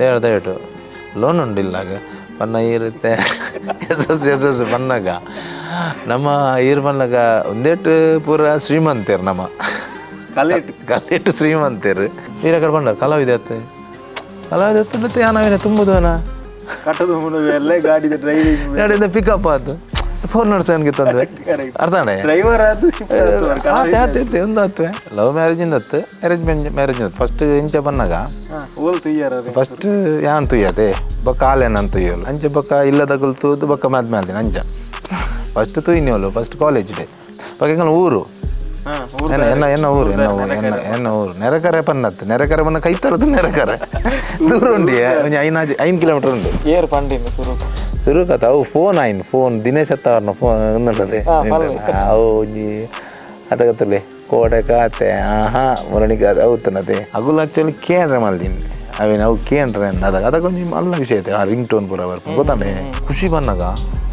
ದೇವರ ದಯವಿಟ್ಟು ಲೋನ್ ಉಂಡು ಇಲ್ಲಾಗ ಪನ್ನ ಈರುತ್ತೆ S S S S ಪನ್ನಾಗ ನಮ್ಮ ಈರ್ ಪನ್ನಾಗ ಒಂದೇಟು ಪೂರ ಶ್ರೀಮಂತರು ನಮ್ಮ ಕಲೆಟ್ ಕಲೆಟ್ ಶ್ರೀಮಂತರು ಈರ ಕಡೆ ಬಂಡ ಕಲಾವಿದೆ ಅತ್ತೆ ಕಲಾವಿದೆ ಅತ್ತೆ ಯಾನವೇನೆ ತುಂಬುದವನ ಕಟ್ಟದು ಎಲ್ಲ ಗಾಡಿದ ಡ್ರೈವಿಂಗ್ ಗಾಡಿಯಿಂದ ಪಿಕಪ್ ಆಯ್ತು ಫೋನ್ ನಡ್ಸನ್ಗೆ ತಂದ್ರೆ ಅರ್ಥ ಡ್ರೈವರ್ ಆತು ಆತು ಒಂದು ಆತು ಲವ್ ಮ್ಯಾರೇಜಿಂದ ಆತು arrangement marriage first ಇಂಚ ಬನ್ನಾಗ ಫಸ್ಟ್ ಯಾನ್ ತುಯ್ಯತೆ ಬೊಕ್ಕ ಆಲೇನ ತುಯ್ಯೋಲು ಅಂಚೆ ಬೊಕ್ಕ ಇಲ್ಲದಗಲು ತೂದು ಬೊಕ್ಕ ಮಾತು ಮಾಡ್ತೀನಿ ಅಂಚ ಫಸ್ಟ್ ತುಯ್ಯೋಲು first college day ಬೊಕ್ಕ ಎಂಕಲ್ನ ಊರು ಎನ್ನ ಎನ್ನ ಊರು ಎನ್ನ ಊರು ಎನ್ನ ಎನ್ನ ಊರು ನೆರೆಕರೆ ಪನ್ನತ್ತು ನೆರೆಕರೆ ಬನ್ನ ಕೈ ತರದು ನೆರೆಕರೆ ದೂರ ಉಂಡಿ ಒಂಜಿ 5 ಕಿಲೋಮೀಟರ್ ಉಂಡು ಏರ್ ಪಂಡಿನ ಸುರು ಸುರುಕತ ಅವು ಫೋನ್ ಆಯ್ನು ಫೋನ್ ದಿನೇಶ್ ಅತ್ತವರ್ನ ಫೋನ್ ಉಂಟದೆ ಅವು ಒಂಜಿ ಅದಗತ್ತಲೆ ಕೋಡೆ ಕಾತೆ ಆಹಾ ಮುರಣಿಗೆ ಅದು అవుతున్నది ಅಗುಲು ಆಕ್ಚುಲಿ ಕೇಂದ್ರ ಮಲ್ದಿನಿ ಅವೇನು ಅವು ಕೇಂದ್ರ ಅದಾಗ ಅದಕ್ಕೊಂಜಿ ಮಲ್ಲ ವಿಷಯ ಐತೆ ಆ ರಿಂಗ್ ಟೋನ್ ಪೂರ ಬರ್ಪು ಗೊತ್ತಾನೆ ಖುಷಿ ಬಂದಾಗ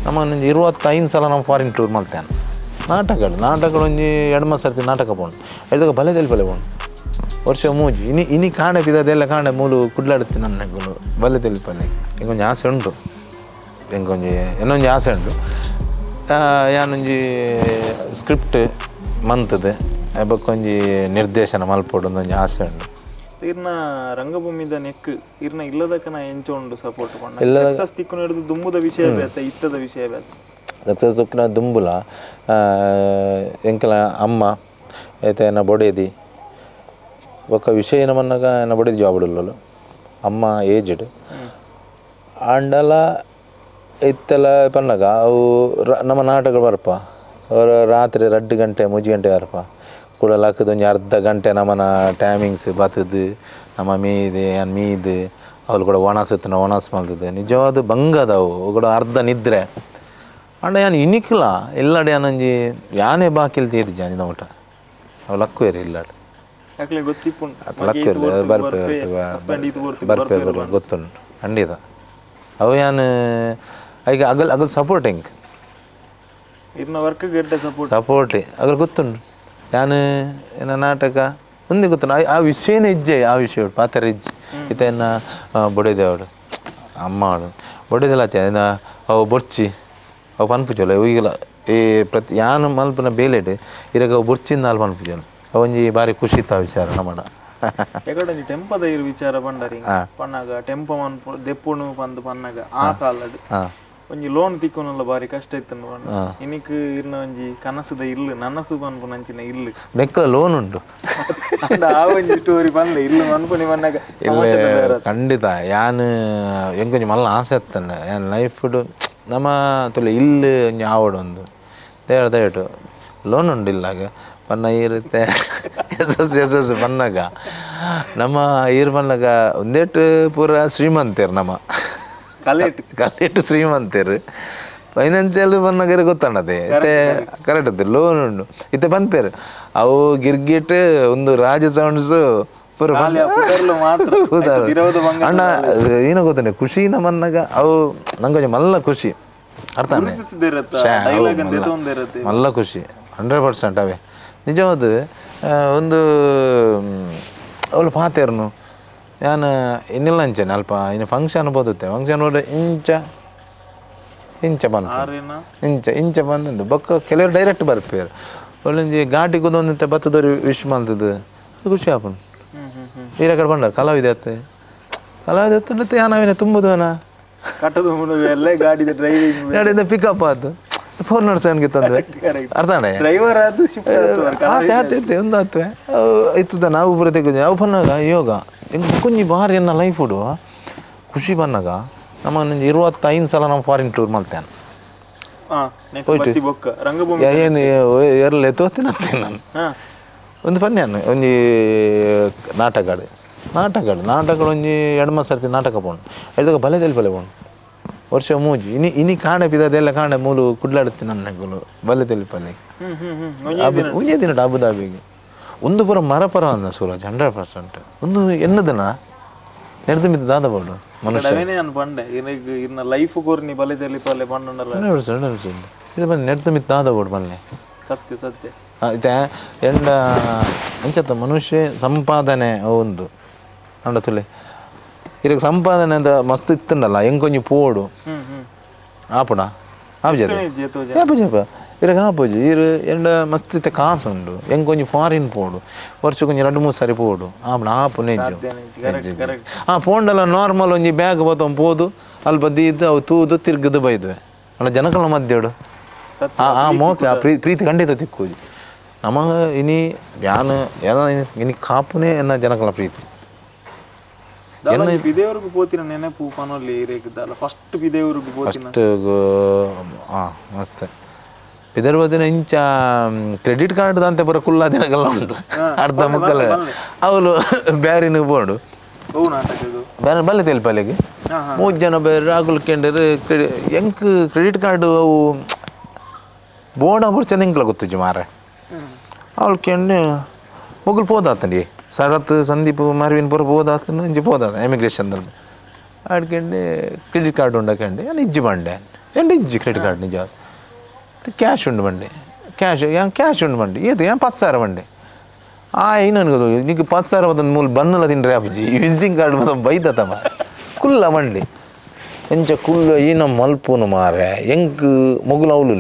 ನಮ್ಮ ಒಂಜಿ 25 ಸಲ ನಾವು ಫಾರಿನ್ ಟೂರ್ ಮಲ್ತೇನೆ ನಾಟಕಗಳು ನಾಟಕಗಳು ಒಂಜಿ 2 ಸರ್ತಿ ನಾಟಕ ಪೋಂಡು ಐದಕ್ಕೆ ಬಲೆ ತೆಲ್ಪಲೆ ಪೋಂಡು ವರ್ಷ ಮೂಜಿ ಇನಿ ಇನಿ ಕಾಣೆ ಪಿದದೆಲ್ಲ ಕಾಣೆ ಮೂಲು ಕುಡ್ಲಾಡುತ್ತಿ ನನ್ನ ಬಲೆ ತೆಲ್ಪಲೆ ಇಂಕೊಂಜಿ ಆಸೆ ಉಂಟು ಎಂಕೊಂಜಿ ಇನ್ನೊಂಜಿ ಆಸೆ ಉಂಟು ಯಾನೊಂಜಿ ಸ್ಕ್ರಿಪ್ಟ್ ಮಂತದೆ ಬೊಕ್ಕೊಂಜಿ ನಿರ್ದೇಶನ ಮಲ್ಪೊಡು ಒಂದೊಂಜಿ ಆಸೆ ಉಂಟು ಇರ್ನ ರಂಗಭೂಮಿದ ನೆಕ್ ಇರ್ನ ಇಲ್ಲದಕ್ಕನ ಎಂಚ ಉಂಡು ಸಪೋರ್ಟ್ ಪಂಡ ಸಕ್ಸಸ್ ತಿಕ್ಕುನ ಹಿಡಿದು ದುಂಬುದ ವಿಷಯ ಬೇತ ಇತ್ತದ ವಿಷಯ ಬೇತ ಸಕ್ಸಸ್ ತಿಕ್ಕುನ ದುಂಬುಲ ಎಂಕಲ ಅಮ್ಮ ಐತೆ ಎನ್ನ ಬೊಡೇದಿ ಬೊಕ್ಕ ವಿಷಯ ನಮನ್ನಾಗ ಎನ್ನ ಬೊಡೇದಿ ಜಾಬ್ ಉಳ್ಳಲು ಅಮ್ಮ ಏಜ್ಡ್ ಆಂಡಲ ಇತ್ತೆಲ್ಲ ಪನ್ನಾಗ ಅವು ನಮ್ಮ ನಾಟಕ ಬರ್ಪ ಅವರ ರಾತ್ರಿ 2 ಗಂಟೆ 3 ಗಂಟೆ ಬರ್ಪ ಕೂಡ ಲಕ್ಕದ ಒಂಜಿ ಅರ್ಧ ಗಂಟೆ ನಮ್ಮನ ಟೈಮಿಂಗ್ಸ್ ಬತ್ತದು ನಮ್ಮ ಮೀದು ಏನು ಮೀದು ಅವ್ರು ಕೂಡ ಒಣಸುತ್ತನ ಒಣಸು ಮಲ್ತದೆ ನಿಜವಾದ ಬಂಗದವು ಕೂಡ ಅರ್ಧ ನಿದ್ರೆ ಅಂಡ ಯಾನು ಇನಿಕ್ಲ ಇಲ್ಲಡೆ ಯಾನೊಂಜಿ ಯಾನೇ ಬಾಕಿಲ್ ತೀರ್ಜಿ ಜಾನಿ ಊಟ ಅವು ಲಕ್ಕುವೇರಿ ಇಲ್ಲಾಡೆ ಲಕ್ಕುವೇರಿ ಬರ್ಪೆ ಬರ್ಪೆ ಬರ್ಪೆ ಗೊತ್ತುಂಟು ಖಂಡಿತ ಅವು ಯಾನು ಈಗ ಅಗಲ್ ಅಗಲ್ ಸಪೋರ್ಟಿಂಗ್ ಸಪೋರ್ಟ್ ಅಗಲ್ ಗೊತ್ತುಂಟು ಯಾನು ಏನ ನಾಟಕ ಮುಂದೆ ಗೊತ್ತುಂಟು ಆ ವಿಷಯನೇ ಇಜ್ಜೆ ಆ ವಿಷಯ ಪಾತ್ರ ಇಜ್ಜೆ ಇತ್ತ ಎನ್ನ ಬೊಡೆದೇವಳು ಅಮ್ಮ ಅವಳು ಬೊಡೆದೆಲ್ಲ ಆಚೆ ಏನ ಅವು ಬೊರ್ಚಿ ಅವು ಪನ್ಪುಜೋಲು ಈಗಲ ಈ ಪ್ರತಿ ಯಾನು ಮಲ್ಪನ ಬೇಲೆಡ್ ಇರಾಗ ಅವು ಬೊರ್ಚಿಂದ ನಾಲ್ ಪನ್ಪುಜೋಲು ಅವು ಒಂಜಿ ಬಾರಿ ಖುಷಿ ಇತ್ತು ಆ ವಿಚಾರ ನಮ್ಮಡ ಎಕಡೊಂಜಿ ಟೆಂಪದ ಇರು ವಿಚಾರ ಪಂಡರಿ ಪನ್ನಾಗ ಟೆಂಪ ಮನ್ಪು ದೆಪ್ಪುಣು ಪಂದು ಪನ್ನಾಗ ಆ ಕಾಲಡ್ ಒಂಜಿ ಲೋನ್ ತಿಕ್ಕೊನಲ್ಲ ಬಾರಿ ಕಷ್ಟ ಇತ್ತು ಇನಿಕ್ ಇರ್ನ ಒಂಜಿ ಕನಸುದ ಇಲ್ಲು ನನಸು ಪನ್ಪುನ ಅಂಚಿನ ಇಲ್ಲು ನೆಕ್ಕಲ ಲೋನ್ ಉಂಟು ಆ ಒಂಜಿ ಸ್ಟೋರಿ ಪನ್ಲೆ ಇಲ್ಲು ಮನ್ಪುನಿ ಪನ್ನಾಗ ಖಂಡಿತ ಯಾನ್ ಎಂಕೊಂಜಿ ಮಲ್ಲ ಆಸೆ ಇತ್ತಂಡ ಯಾನ್ ಲೈಫ್ ನಮ್ಮ ತುಲೆ ಇಲ್ಲು ಒಂಜಿ ಆವಡು ಒಂದು ದೇವರ ದಯವಿಟ್ಟು ಲೋನ್ ಉಂಡು ಇಲ್ಲಾಗ ಪನ್ನ ಈರುತ್ತೆ S S S S ಪನ್ನಾಗ ನಮ್ಮ ಈರ್ ಪನ್ನಾಗ ಒಂದೇಟು ಪೂರ ಶ್ರೀಮಂತರು ನಮ್ಮ ಕಲೆಟ್ ಕಲೆಟ್ ಶ್ರೀಮಂತರು ಫೈನಾನ್ಷಿಯಲ್ ಪನ್ನಾಗ ಗೊತ್ತಾಣದೆ ಇತ್ತೆ ಕರೆಕ್ಟ್ ಅತ್ತೆ ಲೋನ್ ಉಂಡು ಇತ್ತೆ ಪನ್ಪೇರು ಅವು ಗಿರ್ಗಿಟ್ ಒಂದು ರಾಜ ಸೌಂಡ್ಸ್ ಪೂರ ಅಣ್ಣ ಏನೋ ಗೊತ್ತಾನೆ ಖುಷಿ ನಮ್ಮನ್ನಾಗ ಅವು ನಂಗೊಂಜಿ ಮಲ್ಲ ಖುಷಿ ಅರ್ಥ ಮಲ್ಲ ಖುಷಿ 100% ಅವೇ ನಿಜವಾದ ಒಂದು ಅವಳು ಪಾತೇರ್ನು ನಾನು ಇನ್ನಿಲ್ಲ ಅಂಚೆನೆ ಅಲ್ಪ ಇನ್ನು ಫಂಕ್ಷನ್ ಬೋದುತ್ತೆ ಫಂಕ್ಷನ್ ಹೋದ್ರೆ ಇಂಚ ಇಂಚ ಬಂದು ಇಂಚ ಇಂಚ ಬಂದಂದು ಬೊಕ್ಕ ಕೆಲವರು ಡೈರೆಕ್ಟ್ ಬರ್ಪೇರು ಒಳ್ಳೊಂಜಿ ಘಾಟಿ ಕುದೊಂದಂತೆ ಬತ್ತದವ್ರು ವಿಶ್ ಮಾಡ್ತದೆ ಅದು ಖುಷಿ ಆಪುಂಡು ಈರ ಕಡೆ ಬಂಡ ಕಲಾವಿದೆ ಅತ್ತೆ ಕಲಾವಿದೆ ಅತ್ತೆ ಯಾನವೇನೆ ತುಂಬುದವನ ಕಟ್ಟದು ಎಲ್ಲ ಗಾಡಿದ ಡ್ರೈವಿಂಗ್ ಗಾಡಿಯಿಂದ ಪಿಕಪ್ ಆತು ಫೋನ್ ನಡ್ಸನ್ಗೆ ತಂದ್ರೆ ಅರ್ಥ ಡ್ರೈವರ್ ಆತು ಆತೆ ಆತೆ ಒಂದು ಆತ್ವೆ ಇತ್ತದ ನಾವು ಪೂರ ತೆಗ್ದು ಅವು ಪನ್ನಾಗ ಯೋಗ ಎಂಕ್ ಕೊಂಜಿ ಬಾರಿ ಎನ್ನ ಲೈಫ್ ಉಡು ಖುಷಿ ಪನ್ನಾಗ ನಮ್ಮ ಒಂಜಿ 25 ಸಲ ನಾವು ಫಾರಿನ್ ಟೂರ್ ಮಲ್ತೇನೆ ಏನು ಎರ್ಲೆ ತೋರ್ತೀನಿ ನಾನು ಒಂದು ಪನ್ಯಾನು ಒಂಜಿ ನಾಟಕಡು ನಾಟಕಡು ನಾಟಕಡು ಒಂಜಿ 2 ಸರ್ತಿ ನಾಟಕ ಪೋಂಡು ಐದಕ್ಕೆ ಬಲೆ ತೆಲ್ಪಲೆ ಪೋಂಡು ವರ್ಷ ಮೂಜಿ ಇನಿ ಇನಿ ಕಾಣೆ ಪಿದದೆಲ್ಲ ಕಾಣೆ ಮೂಲು ಕುಡ್ಲಾಡುತ್ತಿ ನನ್ನ ಬಲೆ ತೆಲ್ಪಲೆ ಒಂಜೇ ದಿನ ಅಬುದಾಬಿಗೆ ಒಂದು ಪೂರ ಮರಪರ ಅಂದ ಸೂರಜ್ 100% ಒಂದು ಎನ್ನದನ ನೆಡ್ದು ಮಿತ್ತು ದಾದ ಬೋಡು ಮನುಷ್ಯ ಪಂಡೆ ಇನ್ನ ಲೈಫ್ ಕೋರ್ನಿ ಬಲೆ ತೆಲಿಪಲೆ ಪಂಡಲ್ಲ 100% 100% ಇದು ಬಂದು ನೆಡ್ದು ಮಿತ್ತು ದಾದ ಬೋಡು ಬಲ್ಲೆ ಸತ್ಯ ಸತ್ಯ ಇತ್ತೆ ಎಂಡ ಅಂಚತ್ತ ಮನುಷ್ಯ ಸಂಪಾದನೆ ಒಂದು ಅಂಡ ತುಲೆ ಇರಕ್ಕೆ ಸಂಪಾದನೆ ಅಂತ ಮಸ್ತ್ ಇತ್ತಂಡಲ್ಲ ಹೆಂಗೆ ಪೋಡು ಆಪುಣ ಆಪುಜ ಇರಕ್ಕೆ ಆಪುಜಿ ಇರು ಎಂಡ ಮಸ್ತ್ ಇತ್ತ ಕಾಸು ಉಂಡು ಹೆಂಗೆ ಕೊಂಚ ಫಾರಿನ್ ಪೋಡು ವರ್ಷ ಕೊಂಚ 2-3 ಸಾರಿ ಪೋಡು ಆಪುಣ ಆಪು ನೆಜ್ಜು ಆ ಪೋಂಡಲ್ಲ ನಾರ್ಮಲ್ ಒಂಜಿ ಬ್ಯಾಗ್ ಬತ್ತೊಂದು ಪೋದು ಅಲ್ಪ ದೀದ್ದು ಅವು ತೂದು ತಿರ್ಗದು ಬೈದ್ವೆ ಅಲ್ಲ ಜನಕಲ ಮಧ್ಯಡು ಆ ಮೋಕೆ ಆ ಪ್ರೀತಿ ಖಂಡಿತ ತಿಕ್ಕೂಜಿ ನಮ ಇನಿ ಯಾನ್ ಏನ ಇನಿ ಕಾಪುನೇ ಎನ್ನ ಜನಕಲ ಪ್ರೀತಿ ಬಿದೇವರೆಗೂ ಪೋತಿನ ನೆನಪು ಪನೊಲ್ಲಿ ಇರೇಗಿದ್ದಲ್ಲ ಫಸ್ಟ್ ಬಿದೇವರೆಗೂ ಪೋತಿನ ಫಸ್ಟ್ ಆ ಮಸ್ತ್ ಬಿದರ್ವದಿನ ಇಂಚ ಕ್ರೆಡಿಟ್ ಕಾರ್ಡ್ ದಂತೆ ಪೂರ ಕುಲ್ಲ ದಿನಗಲ್ಲ ಉಂಟು ಅರ್ಧ ಮುಕ್ಕಲ್ಲ ಅವಳು ಬ್ಯಾರಿನ ಬೋಡು ಬೇರೆ ಬಲ್ಲೆ ತೆಲ್ಪಲ್ಲಿಗೆ 3 ಜನ ಬೇರೆ ಆಗುಲ್ ಕೆಂಡರು ಎಂಕ್ ಕ್ರೆಡಿಟ್ ಕಾರ್ಡ್ ಅವು ಬೋರ್ಡ್ ಬುರ್ಚಂದ ಎಂಕ್ಲ ಗೊತ್ತುಜಿ ಮಾರೆ ಅವಳು ಕೆಂಡು ಮೊಗಲು ಪೋದಾತಂಡಿ ಶರತ್ ಸಂದೀಪ್ ಮಾರ್ವಿನ್ ಪೂರ ಪೋದಾತನ ಇಂಚ ಪೋದಾತ ಎಮಿಗ್ರೇಷನ್ ಆಡ್ಕೆಂಡೆ ಕ್ರೆಡಿಟ್ ಕಾರ್ಡ್ ಉಂಡಕಂಡೆ ನಾನು ಇಜ್ಜಿ ಬಂಡೆ ಎಂಡ್ ಇಜ್ಜಿ ಕ್ರೆಡಿಟ್ ಕಾರ್ಡ್ ನಿಜ ಕ್ಯಾಶ್ ಉಂಡು ಬಂಡೆ ಕ್ಯಾಶ್ ಯಾನ್ ಕ್ಯಾಶ್ ಉಂಡು ಬಂಡೆ ಏತು ಯಾನ್ 10,000 ಬಂಡೆ ಆ ಇನ್ನೊಂದು ಗೊತ್ತು ನಿಂಗೆ 10,000 ಮತ್ತೊಂದು ಮೂಲ ಬನ್ನುಲ ತಿಂಡ್ರೆ ಅಪ್ಜಿ ವಿಸಿಟಿಂಗ್ ಕಾರ್ಡ್ ಮತ್ತೊಂದು ಬೈದತ ಮಾರೆ ಕುಲ್ಲ ಮಂಡಿ ಎಂಚ ಕುಲ್ಲ ಏನ ಮಲ್ಪುನು ಮಾರೆ ಎಂಕ್ ಮೊಗುಲು ಅವಳು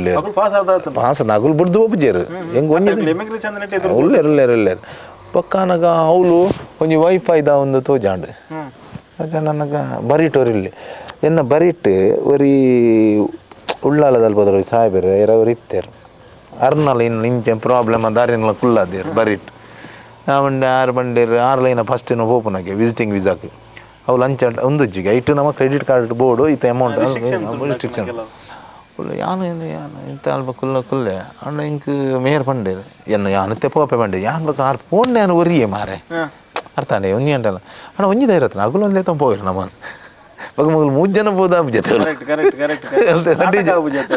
ಪಾಸ್ ನಗುಲು ಬುಡ್ದು ಒಪ್ಪುಜೇರು ಎಂಕ್ ಒಂಜಿ ಉಲ್ಲೇರು ಉಲ್ಲೇರು ಉಲ್ಲೇರು ಪಕ್ಕನಗ ಅವಳು ಒಂಜಿ ವೈಫೈ the ಒಂದು ತೋಜಾಂಡು ನನಗ ಬರಿಟೋರಿಲ್ಲಿ ಎನ್ನ ಬರಿಟ್ಟು ಒರಿ ಉಳ್ಳಾಲದಲ್ಪದರು ಸಾಹೇಬರು ಎರವರು ಇತ್ತೇರು ಅರ್ನಲ ಇನ್ನು ಇಂಚ ಪ್ರಾಬ್ಲಮ್ ಅದು ಅರಿನಲ ಕುಲ್ಲಾದೇರು ಬರಿಟ್ಟು ಬಂಡೆ 6 ಬಂಡೇರು 6 ಲೈನ ಫಸ್ಟ್ ಏನೋ ಹೋಪುನಗೆ ವಿಸಿಟಿಂಗ್ ವೀಸಾಕ್ಕೆ ಅವು ಲಂಚ್ ಒಂದುಜ್ಜಿಗೆ ಇಟ್ಟು ನಮ್ಮ credit card board ಇತ್ತ ಅಮೌಂಟ್ ರಿಸ್ಟ್ರಿಕ್ಷನ್ ಯಾನು ಯಾನು ಇಂತ ಅಲ್ಪ ಕುಲ್ಲ ಕುಲ್ಲೆ ಅಣ್ಣ ಇಂಕ್ ಮೇಯರ್ ಪಂಡೇರು ಎನ್ನ ಯಾನು ತೆಪ್ಪೋಪೆ ಬಂಡೆ ಯಾನ್ ಬೇಕು ಆರು ಫೋನ್ ಯಾನು ಒರಿಯೆ ಮಾರೆ ಅರ್ಥಾಂಡೆ ಒಂಜಿ ಗಂಟೆಲ್ಲ ಅಣ್ಣ ಒಂಜಿ ಧೈರ್ಯ ಅಗುಲು ಒಂದೇ ತಂಪು ಹೋಗಿರು ನಮ್ಮನ್ನು ಬಗ ಮಗಲು 3 ಜನ ಹೋದ ಜೊತೆ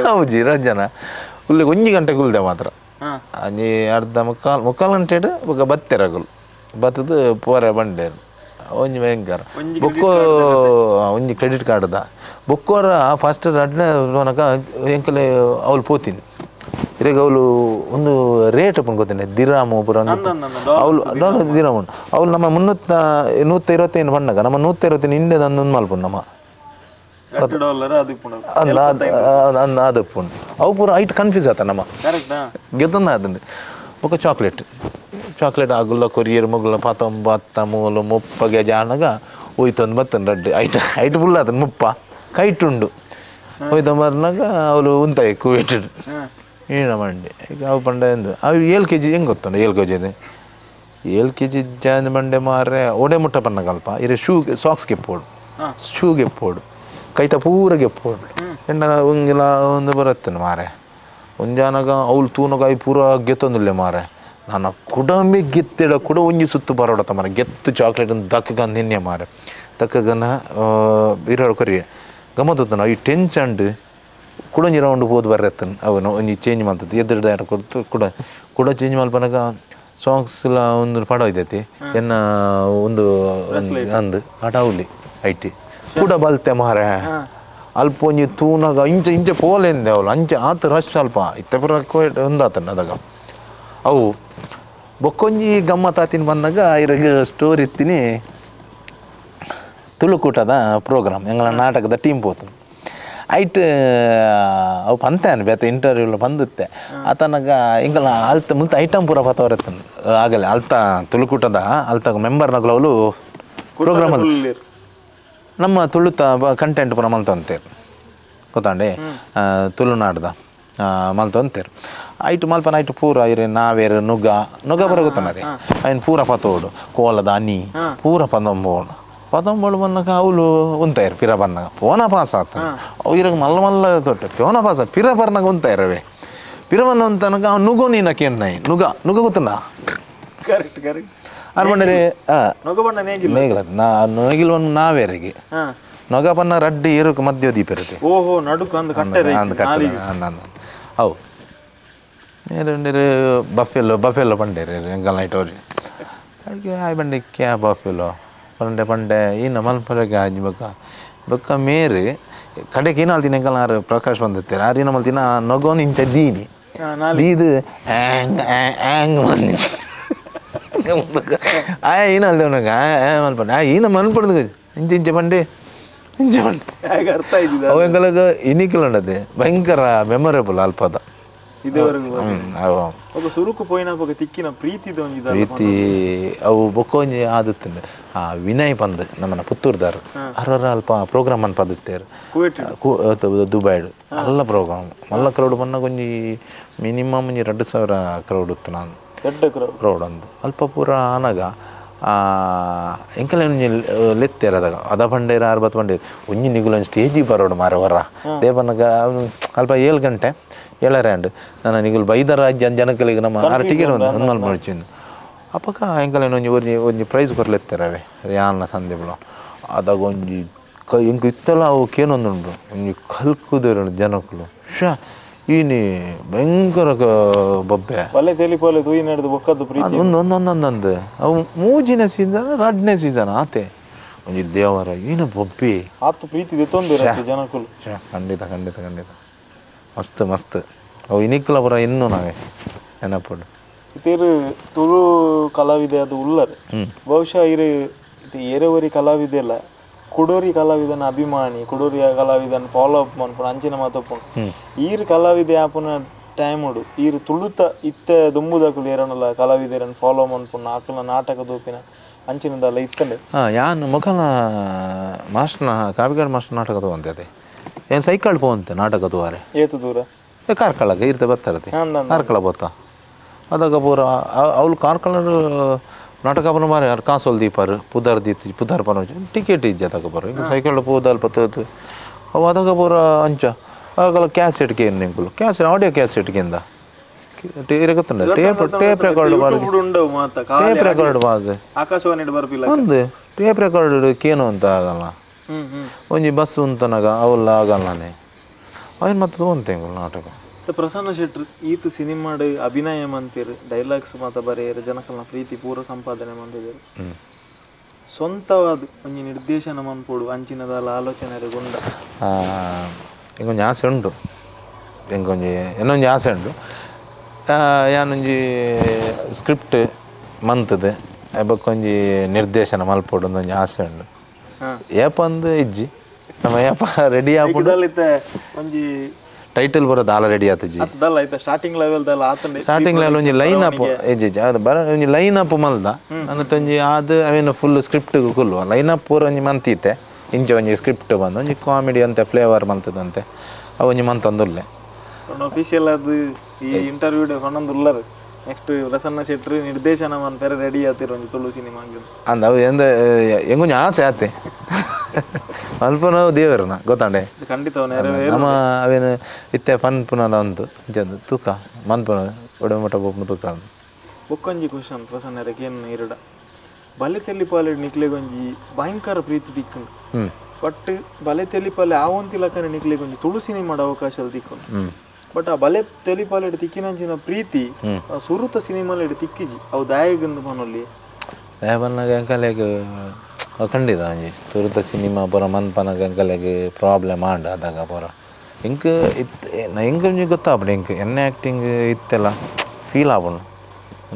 ಹೌಜಿ 2 ಜನ ಕುಲ್ಲೆ ಒಂಜಿ ಗಂಟೆ ಕುಲ್ದೆ ಮಾತ್ರ ಅಂಜಿ ಅರ್ಧ ಮುಕ್ಕಾಲು ಗಂಟೆ ಬೊಕ ಬತ್ತೆರ ಅಗುಲು ಬತ್ತದು ಪೋರೆ ಬಂಡೇರು ಒಂಜಿ ಭಯಂಕರ ಬೊಕ್ಕೋ ಒಂಜಿ ಕ್ರೆಡಿಟ್ ಕಾರ್ಡ್ದ ಬೊಕ್ಕೋರ ಫಸ್ಟ್ ರಡ್ನ ತೋನಕ ಎಂಕಲೆ ಅವಳು ಪೋತೀನಿ ಇರೆಗ್ ಅವಳು ಒಂದು ರೇಟ್ ಪುಂಡು ಗೊತ್ತೇನೆ ದಿರಾಮು ಪೂರ ಅವಳು ಡಾಲರ್ ದಿರಾಮು ಅವಳು ನಮ್ಮ 325 ಬಣ್ಣಗ ನಮ್ಮ 125 ಇಂಡಿಯಾದ ಅಂದೊಂದು ಮಲ್ಪುಂಡು ನಮ್ಮ ಅದಪ್ಪುಂಡು ಅವು ಪೂರ ಐಟ್ ಕನ್ಫ್ಯೂಸ್ ಆತ ನಮ್ಮ ಗೆದ್ದೊಂದು ಆತಂದು ಬೊಕ್ಕ ಚಾಕ್ಲೇಟ್ ಚಾಕ್ಲೇಟ್ ಆಗುಲ್ಲ ಕೊರಿಯರ್ ಮಗುಲ ಪತ್ತೊಂಬತ್ತ ಮೂಲು 30 ಗೆಜ ಆನಗ ಹೋಯ್ತೊಂದು ಬತ್ತನ್ ರಡ್ಡು ಐಟ್ ಐಟ್ ಫುಲ್ ಆತನ 30 ಕೈಟುಂಡು ಹೋಯ್ತು ಬರ್ನಾಗ ಅವಳು ಉಂತಾಯಿ ಕುವೇಟು ಏನ ಮಂಡಿ ಈಗ ಅವು ಪಂಡ ಎಂದು ಅವು 7 ಕೆಜಿ ಹೆಂಗೆ ಗೊತ್ತುಂಡು 7 ಕೆಜಿ ಇದೆ 7 ಕೆಜಿ ಜಾನ್ ಬಂಡೆ ಮಾರ್ರೆ ಒಡೆ ಮುಟ್ಟ ಪನ್ನಗಲ್ಪ ಇರೆ ಶೂ ಸಾಕ್ಸ್ ಗೆಪ್ಪೋಡು ಶೂ ಗೆಪ್ಪೋಡು ಕೈತ ಪೂರ ಗೆಪ್ಪೋಡು ಎಣ್ಣ ಒಂಗಿಲ ಒಂದು ಬರತ್ತನು ಮಾರೆ ಒಂಜಾನಗ ಅವಳು ತೂನಗ ಪೂರ ಗೆತ್ತೊಂದಿಲ್ಲ ಮಾರೆ ನಾನು ಕುಡಮೆ ಗೆತ್ತಿಡ ಕುಡ ಒಂಜಿ ಸುತ್ತು ಬರೋಡತ್ತ ಮಾರೆ ಗೆತ್ತು ಚಾಕ್ಲೇಟ್ ದಕ್ಕಗಂದು ನಿನ್ನೆ ಮಾರೆ ದಕ್ಕಗನ ಇರೋಡು ಕೊರಿಯೆ ಗಮತ್ತನ ಈ ಟೆನ್ಷನ್ ಕುಡೊಂಜಿ ರೌಂಡ್ ಪೋದು ಬರ್ರೆತ್ತನು ಅವನು ಒಂಜಿ ಚೇಂಜ್ ಮಾಡ್ತದೆ ಎದುರು ಕೊಡ್ತು ಕುಡ ಕುಡ ಚೇಂಜ್ ಮಲ್ಪನಗ ಸಾಂಗ್ಸ್ ಎಲ್ಲ ಒಂದು ಪಡ ಹೋಯ್ತೈತಿ ಎನ್ನ ಒಂದು ಅಂದು ಆಟ ಅವಲಿ IT ಕುಡ ಬಲ್ತೆ ಮಾರೆ ಅಲ್ಪ ಒಂಜಿ ತೂನಗ ಇಂಚ ಇಂಚ ಪೋಲೆಂದೆ ಅವಳು ಅಂಚೆ ಆತ ರಶ್ ಅಲ್ಪ ಇತ್ತೆ ಪುರ ಒಂದಾತನ ಅದಾಗ ಅವು ಬೊಕ್ಕೊಂಜಿ ಗಮ್ಮತ್ತಾತಿನ ಬಂದಾಗ ಇರಗ ಸ್ಟೋರಿ ಇತ್ತೀನಿ ತುಳುಕೂಟದ ಪ್ರೋಗ್ರಾಮ್ ಎಂಗಳ ನಾಟಕದ ಟೀಮ್ ಪೋತು ಐಟ್ ಅವು ಪಂತಾನು ಬೇತ ಇಂಟರ್ವ್ಯೂಲ ಬಂದುತ್ತೆ ಆತನಗ ಎಂಗಲ ಅಲ್ತ ಮುಲ್ತ ಐಟಮ್ ಪೂರ ಪತ್ತವರೆತ್ತನು ಆಗಲ್ಲ ಅಲ್ತ ತುಳುಕೂಟದ ಅಲ್ತ ಮೆಂಬರ್ನಗಳು ಅವಳು ಪ್ರೋಗ್ರಾಮ್ ನಮ್ಮ ತುಳುತ ಕಂಟೆಂಟ್ ಪೂರ ಮಲ್ತೊಂತೇರು ಗೊತ್ತಾಂಡೆ ತುಳುನಾಡ್ದ ಮಲ್ತೊಂತೇರು ಐಟ್ ಮಲ್ಪನ ಐಟ್ ಪೂರ ಇರೆ ನಾವೇರು ನುಗ್ಗ ನುಗ್ಗ ಪೂರ ಗೊತ್ತನ್ನದೆ ಐನ್ ಪೂರ ಪತೋಡು ಕೋಲದ ಅನಿ ಪೂರ ಪಂದೊಂಬೋಡು ಪತೊಂಬೋಡು ಬನ್ನಕ ಅವಳು ಉಂತಾಯಿರು ಪಿರ ಬನ್ನಗ ಪೋನ ಪಾಸ್ ಆತ ಅವು ಇರಗ ಮಲ್ಲ ಮಲ್ಲ ತೊಟ್ಟೆ ಪೋನ ಪಾಸ ಪಿರ ಬರ್ನಾಗ ಉಂತಾಯಿರವೆ ಪಿರ ಬನ್ನ ಉಂತನಕ ಅವ್ ನುಗೋ ನೀನ ಕೇಣ್ಣಾಯಿ ನುಗ ನುಗ ಗೊತ್ತಲ್ಲ ಕರೆಕ್ಟ್ ಕರೆಕ್ಟ್ ಆರು ಬಂದರೆ ನೇಗಿಲ ನಾ ನೇಗಿಲ್ ಒಂದು ನಾವೇರಿಗೆ ನೊಗ ಬನ್ನ ರಡ್ಡಿ ಏರುಕ ಮಧ್ಯ ದೀಪ ಇರುತ್ತೆ ಓಹೋ ನಡುಕ ಅಂದ್ ಕಟ್ಟೆ ಅಂದ್ ಕಟ್ಟೆ ಅವು ನೇರು ಬಫೆಲೋ ಬಫೆಲೋ ಬಂಡೇರಿ ಎಂಗಲ್ ನೈಟ್ ಅವ್ರಿ ಹಾಗೆ ಆಯ್ ಬಂಡೆ ಕ್ಯಾ ಬಫೆಲೋ ಪಂಡೆ ಪಂಡೆ ಇನ್ನು ಮಲ್ಪರಗೆ ಆಜ್ ಬೊಕ್ಕ ಬೊಕ್ಕ ಮೇರು ಕಡೆಗೆ ಏನಾಲ್ತೀನಿ ಎಂಗಲ್ ಆರು ಪ್ರಕಾಶ್ ಬಂದಿರ್ತಾರೆ ಆರು ಏನು ಮಲ್ತಿನ ನೊಗೋನ್ ಇಂಚ ದೀನಿ ದೀದು ಆ್ಯಂಗ್ ಆ್ಯಂಗ್ ಮಂದಿ ಆ ಏನಲ್ದೆ ಅವನಾಗ ಆ ಮಲ್ಪಂಡೆ ಆ ಏನ ಮನ್ಪಡ್ದು ಇಂಚ ಇಂಚ ಪಂಡೆ ಇಂಚ ಪಂಡೆ ಅರ್ಥ ಆಯ್ತು ಅವು ಎಂಕಲಗ ಇನಿಕಲ್ ಭಯಂಕರ ಮೆಮೊರೇಬಲ್ ಅಲ್ಪದ ಸುರುಕು ಪೋಯಿನ ತಿಕ್ಕಿನ ಪ್ರೀತಿ ಪ್ರೀತಿ ಅವು ಬೊಕ್ಕೊಂಜಿ ಆದಿತ್ತಂಡು ಆ ವಿನಯ್ ಪಂದ್ ನಮ್ಮನ ಪುತ್ತೂರ್ದಾರ್ ಅರ್ರ ಅಲ್ಪ ಪ್ರೋಗ್ರಾಮ್ ಅನ್ ಪದಿತ್ತೇರು ದುಬೈಡ್ ಅಲ್ಲ ಪ್ರೋಗ್ರಾಮ್ ಮಲ್ಲ ಕ್ರೌಡ್ ಬನ್ನ ಒಂಜಿ ಮಿನಿಮಮ್ ಒಂಜಿ 2000 ಕ್ರೌಡ್ ಇತ್ತು ನಾನು ಕ್ರೌಡ್ ಅಂದು ಅಲ್ಪ ಪೂರ ಆನಾಗ ಎಂಕಲ ಒಂಜಿ ಲೆತ್ತೇರು ಅದಾಗ ಅದ ಬಂಡೇರು ಆರು ಬತ್ತು ಬಂಡೇರು ಒಂಜಿ ನಿಗುಲ ಒಂಜಿ ಸ್ಟೇಜಿಗೆ ಬರೋಡು ಮಾರ ಹೊರ ದೇವನಗ ಅಲ್ಪ 7 ಗಂಟೆ 7 ಅಂಡ್ ನಾನು ನಿಗುಲು ಬೈದರ ಜನಗಳಿಗೆ ನಮ್ಮ ಆರು ಟಿಕೆಟ್ ಒಂದು ಹನ್ಮಲ್ ಮಡಿಚಿಂದು ಅಪ್ಪಕ ಎಂಕಲ ಒಂಜಿ ಒಂಜಿ ಒಂಜಿ ಪ್ರೈಸ್ ಕೊರ್ಲೆತ್ತೇರವೆ ಯಾನ್ನ ಸಂದೆಬಳು ಅದಾಗ ಒಂಜಿ ಎಂಕ್ ಇತ್ತಲ್ಲ ಅವು ಕೇನೊಂದುಂಡು ಒಂಜಿ ಕಲ್ಕುದೇರು ಜನಕ್ಕಲು ಶಾ ಈನಿ ಭಯಂಕರ ಬೊಬ್ಬೆ ಒಂದು ಒಂದೊಂದೊಂದೊಂದು ಅವು 3ನೇ ಸೀಸನ್ 2ನೇ ಸೀಸನ್ ಆತೆ ಒಂಜಿ ದೇವರ ಏನು ಬೊಬ್ಬೆ ಆತು ಪ್ರೀತಿ ಜನಕ್ಕಲು ಖಂಡಿತ ಖಂಡಿತ ಖಂಡಿತ ಮಸ್ತ್ ಮಸ್ತ್ ಅವು ಇನಿಕ್ಲ ಪುರ ಇನ್ನೂ ನಾವೇ ನೆನಪುಡು ಇತೇರು ತುಳು ಕಲಾವಿದೆ ಅದು ಉಲ್ಲರ್ ಬಹುಶಃ ಇರು ಏರವರಿ ಕಲಾವಿದೆ ಅಲ್ಲ ಕುಡೋರಿ ಕಲಾವಿದನ ಅಭಿಮಾನಿ ಕುಡೋರಿಯ ಕಲಾವಿದನ ಫಾಲೋ ಅಪ್ ಮನ್ಪುಣ ಅಂಚಿನ ಮಾತೊಪ್ಪುಂಡು ಈರು ಕಲಾವಿದೆ ಆಪುನ ಟೈಮ್ ಉಡು ಈರು ತುಳುತ ಇತ್ತ ದುಂಬುದಕುಲು ಏರನಲ್ಲ ಕಲಾವಿದರನ್ನು ಫಾಲೋ ಮನ್ಪುಣ ಆಕುಲ ನಾಟಕ ದೋಪಿನ ಅಂಚಿನದಲ್ಲ ಇತ್ತಂಡೆ ಯಾನ್ ಮೊಕಲ ಮಾಸ್ಟರ್ನ ಕಾಪಿಕಾಡ್ ಮಾಸ್ಟರ್ ನಾಟಕ ತಗೊಂತೆ ಅದೇ ಏನು ಸೈಕಲ್ ಪೋಂತೆ ನಾಟಕ ತೋವಾರೆ ಏತು ದೂರ ಕಾರ್ಕಳಗೆ ಇರ್ತೆ ಬರ್ತಾರತೆ ಕಾರ್ಕಳ ಬೋತ ಅದಾಗ ಪೂರ ಅವಳು ಕಾರ್ಕಳ ನಾಟಕ ಪನ ಮಾರೆ ಯಾರು ಕಾಸೋಲ್ ದೀಪಾರು ಪುದಾರ್ ದೀತಿ ಪುದಾರ್ ಪನ ಟಿಕೆಟ್ ಇಜ್ಜೆ ಅದಾಗ ಬರೋ ಈಗ ಸೈಕಲ್ ಪೋದ ಅಲ್ಪ ತೋತು ಅವು ಅದಾಗ ಪೂರ ಅಂಚ ಆಗಲ ಕ್ಯಾಸೆಟ್ ಕೇನ್ ನಿಂಕುಲು cassette audio cassette ಕೇಂದ ಗೊತ್ತುಂಡ tape tape record tape record ಬಾದು Akashvani ಬರ್ಪಿಲ್ಲ ಒಂದು ಟೇಪ್ ರೆಕಾರ್ಡ್ ಕೇನು ಅಂತ ಆಗಲ್ಲ ಒಂಜಿ ಬಸ್ ಉಂತನಾಗ ಅವೆಲ್ಲ ಆಗಲ್ಲಾನೆ ಅವನ್ ಮತ್ತೆ ತಗೊಂತೆ ನಾಟಕ ಪ್ರಸನ್ನ ಶೆಟ್ರು ಈತ ಸಿನಿಮಾಡ್ ಅಭಿನಯ ಮಂತಿರು ಡೈಲಾಗ್ಸ್ ಮಾತ ಬರೆಯರು ಜನಕಲ್ನ ಪ್ರೀತಿ ಪೂರ ಸಂಪಾದನೆ ಮಂತಿದ್ರು ಸ್ವಂತವಾದ ಒಂಜಿ ನಿರ್ದೇಶನ ಮನ್ಪೋಡು ಅಂಚಿನದಲ್ಲ ಆಲೋಚನೆ ಗುಂಡ ಇಂಕೊಂಜಿ ಆಸೆ ಉಂಟು ಎಂಕೊಂಜಿ ಇನ್ನೊಂಜಿ ಆಸೆ ಉಂಟು ಯಾನೊಂಜಿ ಸ್ಕ್ರಿಪ್ಟ್ ಮಂತದೆ ಬೊಕ್ಕೊಂಜಿ ನಿರ್ದೇಶನ ಮಲ್ಪೋಡು ಒಂದೊಂಜಿ ಆಸೆ ಉಂಟು ಏಪ ಅಂದ್ ಇಜ್ಜಿ ನಮ್ಮ ಏಪ ರೆಡಿ ಆಪುಂಡು ಒಂಜಿ ಟೈಟಲ್ ಬರೋದು ಆಲ ರೆಡಿ ಆತಜಿ ಸ್ಟಾರ್ಟಿಂಗ್ ಲೆವೆಲ್ ದಲ್ಲ ಆತಂಡೆ ಸ್ಟಾರ್ಟಿಂಗ್ ಲೆವೆಲ್ ಒಂಜಿ ಲೈನ್ ಅಪ್ ಇಜ್ಜಿ ಅದು ಬರ ಒಂಜಿ ಲೈನ್ ಅಪ್ ಮಲ್ದ ಅನ್ನತೊಂಜಿ ಅದು ಅವೇನು ಫುಲ್ ಸ್ಕ್ರಿಪ್ಟ್ ಕುಲ್ವ ಲೈನ್ ಅಪ್ ಪೂರ ಒಂಜಿ ಮಂತೀತೆ ಇಂಚ ಒಂಜಿ ಸ್ಕ್ರಿಪ್ಟ್ ಬಂದು ಒಂಜಿ ಕಾಮಿಡಿ ಅಂತೆ ಫ್ಲೇವರ್ ಮಂತದಂತೆ ಅವು ಒಂಜಿ ಮಂತಂದುಲ್ಲೆ ಅಫಿಷಿಯಲ್ ಅದು ಈ ಇಂಟರ್ವ್ಯೂ ಪನ್ನೊಂದುಲ್ಲರು ನೆಕ್ಸ್ಟ್ ಪ್ರಸನ್ನ ಶೆಟ್ರು ನಿರ್ದೇಶನ ಮನ್ಪೆರೆ ರೆಡಿ ಆತಿರು ಒಂಜಿ ತುಳು ಸಿನಿಮಾ ಅಂದ ಅವು ಎಂದ ಎಂಗೊಂಜಿ ಆಸೆ ಆತೆ ಅಲ್ಪ ನಾವು ದೇವರನ ಗೊತ್ತಾಂಡೆ ಖಂಡಿತ ನಮ್ಮ ಅವೇನು ಇತ್ತೆ ಪನ್ಪುನದ ಅಂತು ತೂಕ ಮನ್ಪುನ ಒಡೆ ಮಟ್ಟ ಬೋಪುನ ತೂಕ ಬೊಕ್ಕೊಂಜಿ ಕ್ವಶನ್ ಪ್ರಸನ್ನರಕ್ಕೆ ಏನು ಇರಡ ಬಲೆ ತೆಲಿಪಾಲೆ ನಿಕ್ಲೆಗೊಂಜಿ ಭಯಂಕರ ಪ್ರೀತಿ ತಿಕ್ಕುಂಡು ಬಟ್ ಬಲೆ ತೆಲಿಪಾಲೆ ಆವಂತಿಲಕನೆ ನಿಕ್ಲೆಗೊಂಜಿ ತುಳು ಸಿನಿಮಾಡ ಅವಕಾಶ ತಿಕ್ಕುಂಡು ಬಟ್ ಆ ಬಲೆ ತೆಲಿಪಾಲೆಡ್ ತಿಕ್ಕಿನಂಚಿನ ಪ್ರೀತಿ ಸುರುತ ಸಿನಿಮಾಲೆಡ್ ತಿಕ್ಕಿಜಿ ಅವು ದಾಯಗಂದು ಮನೊಲ್ಲಿ ದಯ ಬನ್ನಾಗ ಅಂಕಲೆಗ್ ಖಂಡಿತ ಒಂಜಿ ತುರುತ ಸಿನಿಮಾ ಪೂರ ಮನ್ಪನಾಗ ಅಂಕಲೆಗ್ ಪ್ರಾಬ್ಲಮ್ ಆಂಡ್ ಅದಾಗ ಪೂರ ಇಂಕ್ ಇತ್ತು ಎಂಕ್ ಒಂಜಿ ಗೊತ್ತಾಪುಂಡು ಎಂಕ್ ಎಣ್ಣೆ ಆ್ಯಕ್ಟಿಂಗ್ ಇತ್ತೆಲ್ಲ ಫೀಲ್ ಆಪುಂಡು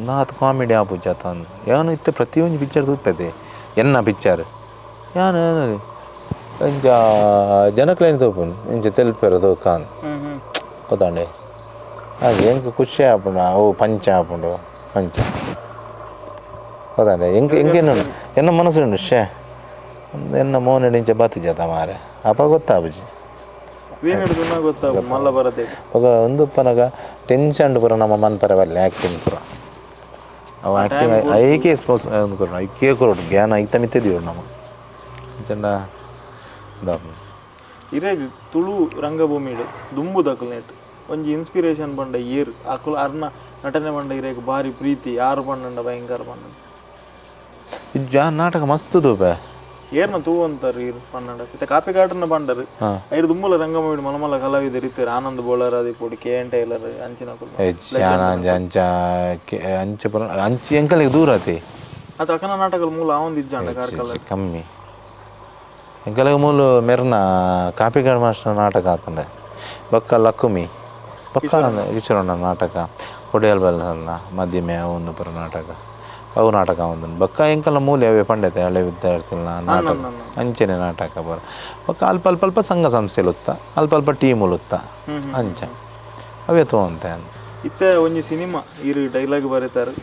ನಾತ್ ಕಾಮಿಡಿ ಆಪುಜಿ ಆತ ಯಾನು ಇತ್ತೆ ಪ್ರತಿಯೊಂಜಿ ಪಿಕ್ಚರ್ ತೂಪೆದೆ ಎನ್ನ ಪಿಕ್ಚರ್ ಯಾನು ಇಂಚ ಜನಕ್ಲೇನು ತೂಪುಂಡು ಇಂಚ ತೆಲ್ಪೆರ ತೂಕಾನ್ ಗೊತ್ತಾಂಡೆ ಅದು ಎಂಕ್ ಖುಷಿ ಆಪುಂಡು ಅವು ಪಂಚ ಆಪುಂಡು ಪಂಚ ಗೊತ್ತಾಂಡೆ ಎಂಕ್ ಎಂಕೇನು ಎನ್ನ ಮನಸ್ಸುಂಡು ಶೇ ಎನ್ನ ಮೋನೆ ಇಂಚ ಬತ್ತಿಜಾತ ಮಾರೆ ಅಪ್ಪ ಗೊತ್ತಾಪುಜಿ ఒక ಒಂದು ಪನಗ ಟೆನ್ಷನ್ ಪೂರ ನಮ್ಮ ಮನ್ಪರ ಬರಲಿ ಆ್ಯಕ್ಟಿಂಗ್ ಪೂರ ಅವು ಆ್ಯಕ್ಟಿಂಗ್ ಐಕೆ ಸ್ಪೋಸ್ ಕೊರೋಣ ಐಕೆ ಕೊರೋಡು ಜ್ಞಾನ ಐತ ಮಿತ್ತಿದೀವಿ ನಮ್ಮ ಚೆಂಡ ಇರೇಗ್ ತುಳು ರಂಗಭೂಮಿಡು ದುಂಬುದಕುಲು ನೆಟ್ ಒಂಜಿ ಇನ್ಸ್ಪಿರೇಷನ್ ಪಂಡ ಏರ್ ಅಕುಲು ಅರ್ನ ನಟನೆ ಪಂಡ ಇರೇಗ್ ಬಾರಿ ಪ್ರೀತಿ ಯಾರು ಪಂಡ ಭಯಂಕರ ಪಂಡ ಇಜ್ಜಾ ನಾಟಕ ಮಸ್ತ್ ತೂಪೆ ಏರ್ನ ತೂ ಅಂತಾರೆ ಇರು ಪನ್ನಡ ಇತ್ತೆ ಕಾಪಿಕಾಡ್ರನ್ನ ಪಂಡರು ಐರು ದುಂಬುಲ ರಂಗಭೂಮಿ ಮಲಮಲ ಕಲಾವಿದರು ಇತ್ತಾರೆ ಆನಂದ್ ಬೋಳರ್ ಅದಿಪೋಡು K N tailor ಅಂಚಿನ ಅಂಚ ಅಂಚ ಅಂಚಿ ಎಂಕಲಿಗೆ ದೂರ ಆತಿ ಅದು ಅಕನ ನಾಟಕದ ಮೂಲ ಆವೊಂದು ಇಜ್ಜಾಂಡ ಕಾರ್ಕಳ ಕಮ್ಮಿ ಎಂಕಲಿಗೆ ಮೂಲ ಮೆರ್ನ ಕಾಪಿಕಾಡ್ ಮಾಸ್ಟರ್ ನಾಟಕ ಆತಂದೆ ಬೊಕ್ಕ ಲಕ್ಕುಮಿ ಬೊಕ್ಕ ಕಿಶೋರಣ್ಣ ನಾಟಕ ಕೊಡಿಯಲ್ ಬಲ್ಲ ಮಧ್ಯಮೆ ಒಂದು ಪುರ ನಾಟಕ ಅವು ನಾಟಕ ಒಂದು ಬೊಕ್ಕ ಎಂಕಲ್ನ ಮೂಲೆ ಅವೇ ಪಂಡತೆ ಹಳೆ ವಿದ್ಯಾರ್ಥಿನ ನಾಟಕ ಅಂಚನೆ ನಾಟಕ ಬರ ಬೊಕ್ಕ ಅಲ್ಪ ಅಲ್ಪ ಅಲ್ಪ ಸಂಘ ಸಂಸ್ಥೆಲುತ್ತ ಅಲ್ಪ ಅಲ್ಪ ಟೀಮುಲುತ್ತ ಅಂಚ ಅವೇ ತೋಂತೆ. ಇತ್ತೆ ಒಂಜಿ ಸಿನಿಮಾ ಇರು ಡೈಲಾಗ್ ಬರೀತಾರೆ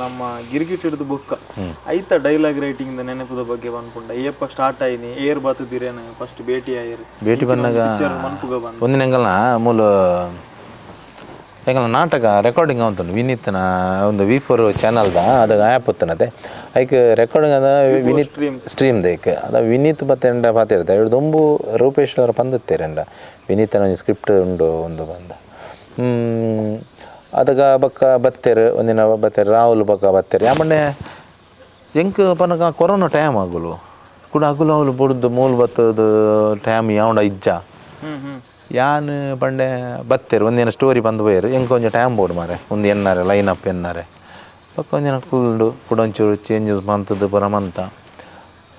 ನಮ್ಮ ಗಿರ್ಗಿಟ್ ಹಿಡಿದು ಬೊಕ್ಕ ಐತ ಡೈಲಾಗ್ ರೈಟಿಂಗ್ the ನೆನಪುದ ಬಗ್ಗೆ ಪನ್ಪುಂಡ ಏಪ ಸ್ಟಾರ್ಟ್ ಆಯ್ನಿ ಏರ್ ಬಾತುದಿರೇನ ಫಸ್ಟ್ ಭೇಟಿ ಆಯರು ಭೇಟಿ ಬಂದಾಗ ಮನ್ಪುಗ ಬಂದ ಒಂದಿನ ಎಂಕಲ್ನ ಮೂಲ ಎಂಕಲ್ನ ನಾಟಕ ರೆಕಾರ್ಡಿಂಗ್ ಆವಂತುಂಡು ವಿನೀತ್ನ ಒಂದು V4 ಚಾನಲ್ದ ಅದು ಆ್ಯಪ್ ಉತ್ತನತೆ ಐಕ್ ರೆಕಾರ್ಡಿಂಗ್ ಅದ ವಿನೀತ್ ಸ್ಟ್ರೀಮ್ ದೈಕ್ ಅದ ವಿನೀತ್ ಬತ್ತೆಂಡ ಪಾತಿರ್ತೆ ದೊಂಬು ರೂಪೇಶ್ ಅವರ ಪಂದುತ್ತೇರಂಡ ವಿನೀತನ ಒಂಜಿ ಸ್ಕ್ರಿಪ್ಟ್ ಉಂಡು ಒಂದು ಬಂದ ಅದಗ ಬಕ್ಕ ಬತ್ತೇರು ಒಂದಿನ ಬತ್ತೇರು ರಾಹುಲ್ ಬಕ್ಕ ಬತ್ತೇರು ಯಾಮಣ್ಣೆ ಎಂಕ್ ಪನಕ ಕೊರೋನಾ ಟೈಮ್ ಆಗುಲು ಕೂಡ ಅಗುಲು ಅವಳು ಬುಡ್ದು ಮೂಲು ಬತ್ತದ ಟೈಮ್ ಯಾವಂಡ ಇಜ್ಜ ಯಾನ್ ಪಂಡೆ ಬತ್ತೇರು ಒಂದಿನ ಸ್ಟೋರಿ ಬಂದು ಪೋಯರು ಎಂಕ್ ಒಂಜಿ ಟೈಮ್ ಬೋರ್ಡ್ ಮಾರೆ ಒಂದು ಎನ್ನಾರೆ ಲೈನ್ ಅಪ್ ಎನ್ನಾರೆ ಬೊಕ್ಕ ಒಂಜಿನ ಕುಲ್ಡು ಕೂಡ ಒಂಚೂರು ಚೇಂಜಸ್ ಮಂತದ್ದು ಪೂರ ಮಂತ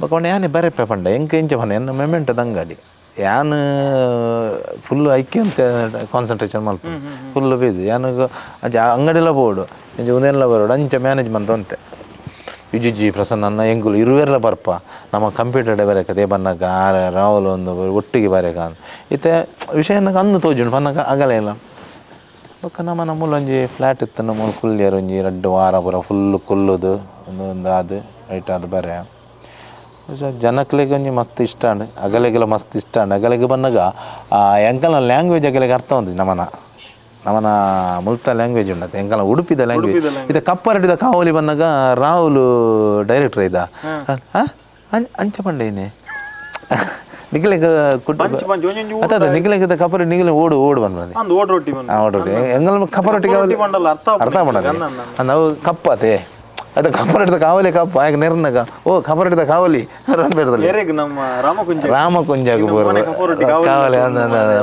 ಬೊಕ್ಕ ಒಂಡೆ ಯಾನೆ ಬರೆಪೆ ಪಂಡೆ ಎಂಕ್ ಎಂಚ ಪಂಡೆ ಎನ್ನ ಮೆಮೆಂಟದ ಅಂಗಡಿ ಯಾನ್ ಫುಲ್ ಐಕ್ಯ ಅಂತ ಕಾನ್ಸಂಟ್ರೇಷನ್ ಮಲ್ಪ ಫುಲ್ ಬೇಜು ಯಾನ್ ಅಂಚ ಅಂಗಡಿಲ ಬೋಡು ಇಂಚ ಉಂದೆಲ್ಲ ಬರೋಡು ಅಂಚ ಮ್ಯಾನೇಜ್ ಮಂತ ಅಂತೆ ವಿಜುಜಿ ಪ್ರಸನ್ನ ಎಂಕುಲು ಇರುವೆರ್ಲ ಬರ್ಪ ನಮ್ಮ ಕಂಪ್ಯೂಟರ್ ಬರಕತೆ ಬನ್ನಕ ರಾಹುಲ್ ಒಂದು ಒಟ್ಟಿಗೆ ಬರಕ ಇತ್ತೆ ವಿಷಯ ಅಂದು ತೋಜುಂಡು ಪನ್ನಕ ಆಗಲೇ ಇಲ್ಲ. ಬೊಕ್ಕ ನಮ್ಮ ನಮ್ಮೂಲ ಒಂಜಿ ಫ್ಲ್ಯಾಟ್ ಇತ್ತು ನಮ್ಮ ಕುಲ್ಲಿಯರ್ ಒಂಜಿ ರಡ್ಡು ವಾರ ಪೂರ ಫುಲ್ಲು ಕುಲ್ಲುದು ಒಂದು ಒಂದು ಅದು ರೈಟ್ ಅದು ಬರೆ ಜನಕ್ಲೆಗ್ ಒಂಜಿ ಮಸ್ತ್ ಇಷ್ಟ ಅಂಡ್ ಅಗಲೆಗೆಲ್ಲ ಮಸ್ತ್ ಇಷ್ಟ ಅಂಡ್ ಅಗಲೆಗೆ ಬನ್ನಗ ಎಂಕಲ್ನ ಲ್ಯಾಂಗ್ವೇಜ್ ಅಗಲೆಗೆ ಅರ್ಥ ಉಂಟು ನಮನ ನಮನ ಮುಲ್ತ ಲ್ಯಾಂಗ್ವೇಜ್ ಉಂಡತ್ತೆ ಎಂಕಲ್ನ ಉಡುಪಿದ ಲ್ಯಾಂಗ್ವೇಜ್ ಇದು ಕಪ್ಪರಟಿದ ಕಾವಲಿ ಬನ್ನಗ ರಾಹುಲ್ ಡೈರೆಕ್ಟರ್ ಇದ್ದ ಅಂಚ ಪಂಡೇನೆ ನಿಗಲೆಗ್ ಅತ್ತ ನಿಗಲೆಗ್ ಕಪ್ಪರ ನಿಗಲೆ ಓಡು ಓಡು ಬಂದ ಓಡು ರೊಟ್ಟಿ ಎಂಗಲ್ ಕಪ್ಪರೊಟ್ಟಿ ಕಾವಲಿ ಅರ್ಥ ಮಾಡದೆ ನಾವು ಕಪ್ಪತೆ ಅದು ಕಪ್ಪರಟಿದ ಕಾವಲಿ ಕಪ್ಪ ಆಗ ನೆರ್ನಗ ಓ ಕಪ್ಪರಟಿದ ಕಾವಲಿ ರಾಮಕುಂಜ ಕಾವಲಿ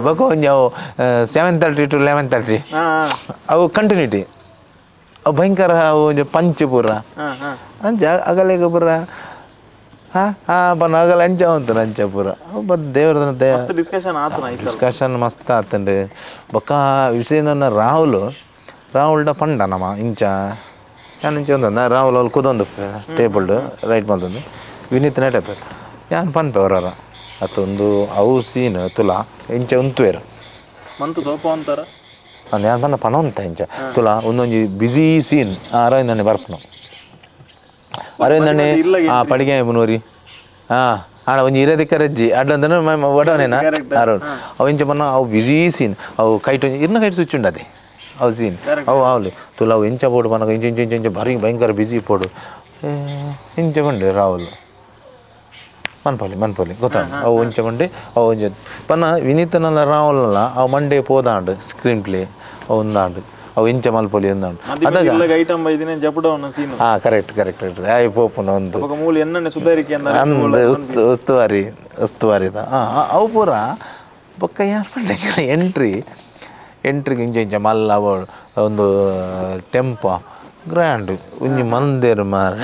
ಬೊಕ್ಕ ಒಂಜಿ ಅವು 7:30 to 11:30 ಅವು ಕಂಟಿನ್ಯೂಟಿ ಅವು ಭಯಂಕರ ಅವು ಒಂಜಿ ಪಂಚ್ ಪೂರ ಅಂಚ ಅಗಲೆಗ ಪೂರ ಹಾಂ ಹಾಂ ಬನ್ನ ಅಗಲ ಅಂಚ ಉಂಟು ಅಂಚ ಪೂರ ಬಟ್ ದೇವ್ರದ ಡಿಸ್ಕಷನ್ ಮಸ್ತ್ ಆತಂಡು. ಬೊಕ್ಕ ವಿಷಯ ನನ್ನ ರಾಹುಲ್ ರಾಹುಲ್ಡ ಪಂಡ ನಮ್ಮ ಇಂಚ ಯಾನ್ ಇಂಚ ಒಂದೊಂದು ರಾಹುಲ್ ಅವ್ಲು ಕುದೊಂದು ಟೇಬಲ್ಡ್ ರೈಟ್ ಬಂದೊಂದು ವಿನೀತ್ ನೆಟಪೆ ಯಾನ್ ಪನ್ಪೆ ಅವರ ಅತ್ತೊಂದು ಅವು ಸೀನ್ ತುಲಾ ಇಂಚ ಉಂತುವೇರು ಮಂತು ತೋಪ ಅಂತಾರ ಯಾನ್ ಪನ್ನ ಪಣ ಉಂತ ಇಂಚ ತುಲಾ ಒಂದೊಂಜಿ ಬಿಸಿ ಸೀನ್ ಅರವಿಂದಣ್ಣೆ ಬರ್ಪನು ಅರವಿಂದಣ್ಣೆ ಆ ಪಡಿಗೆ ಮುನೂರಿ ಹಾಂ ಆಡ ಒಂಜಿ ಇರದಿಕ್ಕರಜ್ಜಿ ಅಡ್ಡಂದನು ಒಡವನೇನಾ ಅರೋಡ್ ಅವು ಇಂಚ ಪನ್ನ ಅವು ಬಿಸಿ ಸೀನ್ ಅವು ಕೈಟ್ ಒಂಜಿ ಇರ್ನ ಕೈಟ್ ಸ್ವಿಚ್ ಉಂಡದೆ ಅವು ಸೀನ್ ಅವು ಅವಲಿ ತುಲ ಅವು ಇಂಚ ಪೋಡು ಪನಕ ಇಂಚ ಇಂಚ ಇಂಚ ಇಂಚ ಭಾರಿ ಭಯಂಕರ ಬಿಸಿ ಪೋಡು ಇಂಚ ಪಂಡೆ ರಾಹುಲ್ ಮನ್ಪೊಲಿ ಮನ್ಪೊಲಿ ಗೊತ್ತಾಗ ಅವು ಇಂಚ ಪಂಡೆ ಅವು ಇಂಚ ಪನ್ನ ವಿನೀತನಲ್ಲ ರಾಹುಲ್ನಲ್ಲ ಅವು ಮಂಡೇ ಪೋದಾಂಡು ಸ್ಕ್ರೀನ್ ಪ್ಲೇ ಅವು ಒಂದಾಂಡು ಅವು ಇಂಚ ಮಲ್ಪೊಲಿ ಒಂದಾಂಡು ಅದಾಗ ಹಾಂ correct correct correct ಆಯ್ ಪೋಪುನ ಒಂದು ಅಂದು ಉಸ್ತುವಾರಿ ಉಸ್ತುವಾರಿದ ಹಾಂ ಅವು ಪೂರ ಬೊಕ್ಕ ಯಾರು ಪಂಡೆ ಎಂಟ್ರಿ ಎಂಟ್ರಿಗೆ ಇಂಚ ಇಂಚ ಮಲ್ಲ ಒಂದು ಟೆಂಪ ಗ್ರ್ಯಾಂಡ್ ಒಂಜಿ ಮಂದಿರ ಮಾರ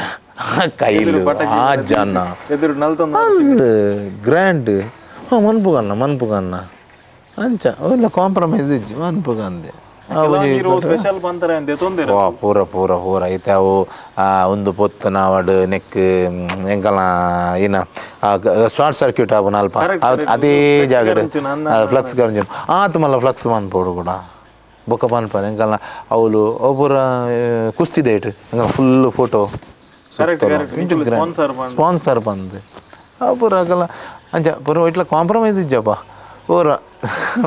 ಕೈಲು ಆ ಜನ ಗ್ರ್ಯಾಂಡ್ ಹಾಂ ಮನ್ಪುಗನ್ನ ಮನ್ಪುಗನ್ನ ಅಂಚ ಅವೆಲ್ಲ ಕಾಂಪ್ರಮೈಸ್ ಇಜ್ಜಿ ಮನ್ಪುಗಂದೆ ಪೂರ ಪೂರ ಪೂರ ಐತೆ ಅವು ಒಂದು ಪೊತ್ತು ನಾವಡು ನೆಕ್ ಎಂಕಲ್ನ ಏನ ಶಾರ್ಟ್ ಸರ್ಕ್ಯೂಟ್ ಆಪುನ ಅಲ್ಪ ಅದೇ ಜಾಗ ಫ್ಲಕ್ಸ್ ಕರಂಜು ಆತು ಮಲ್ಲ ಫ್ಲಕ್ಸ್ ಮನ್ಪೋಡು ಕೂಡ ಬೊಕ್ಕ ಪನ್ಪರ್ ಎಂಕಲ್ನ ಅವಳು ಅವು ಪೂರ ಕುಸ್ತಿದೆ ಇಟ್ಟು ಎಂಕಲ್ನ full photo sponsor ಬಂದು ಅವು ಪೂರ ಆಗಲ್ಲ ಅಂಚ ಪೂರ ಇಟ್ಲ ಕಾಂಪ್ರಮೈಸ್ ಇಜ್ಜಪ್ಪ ಪೂರ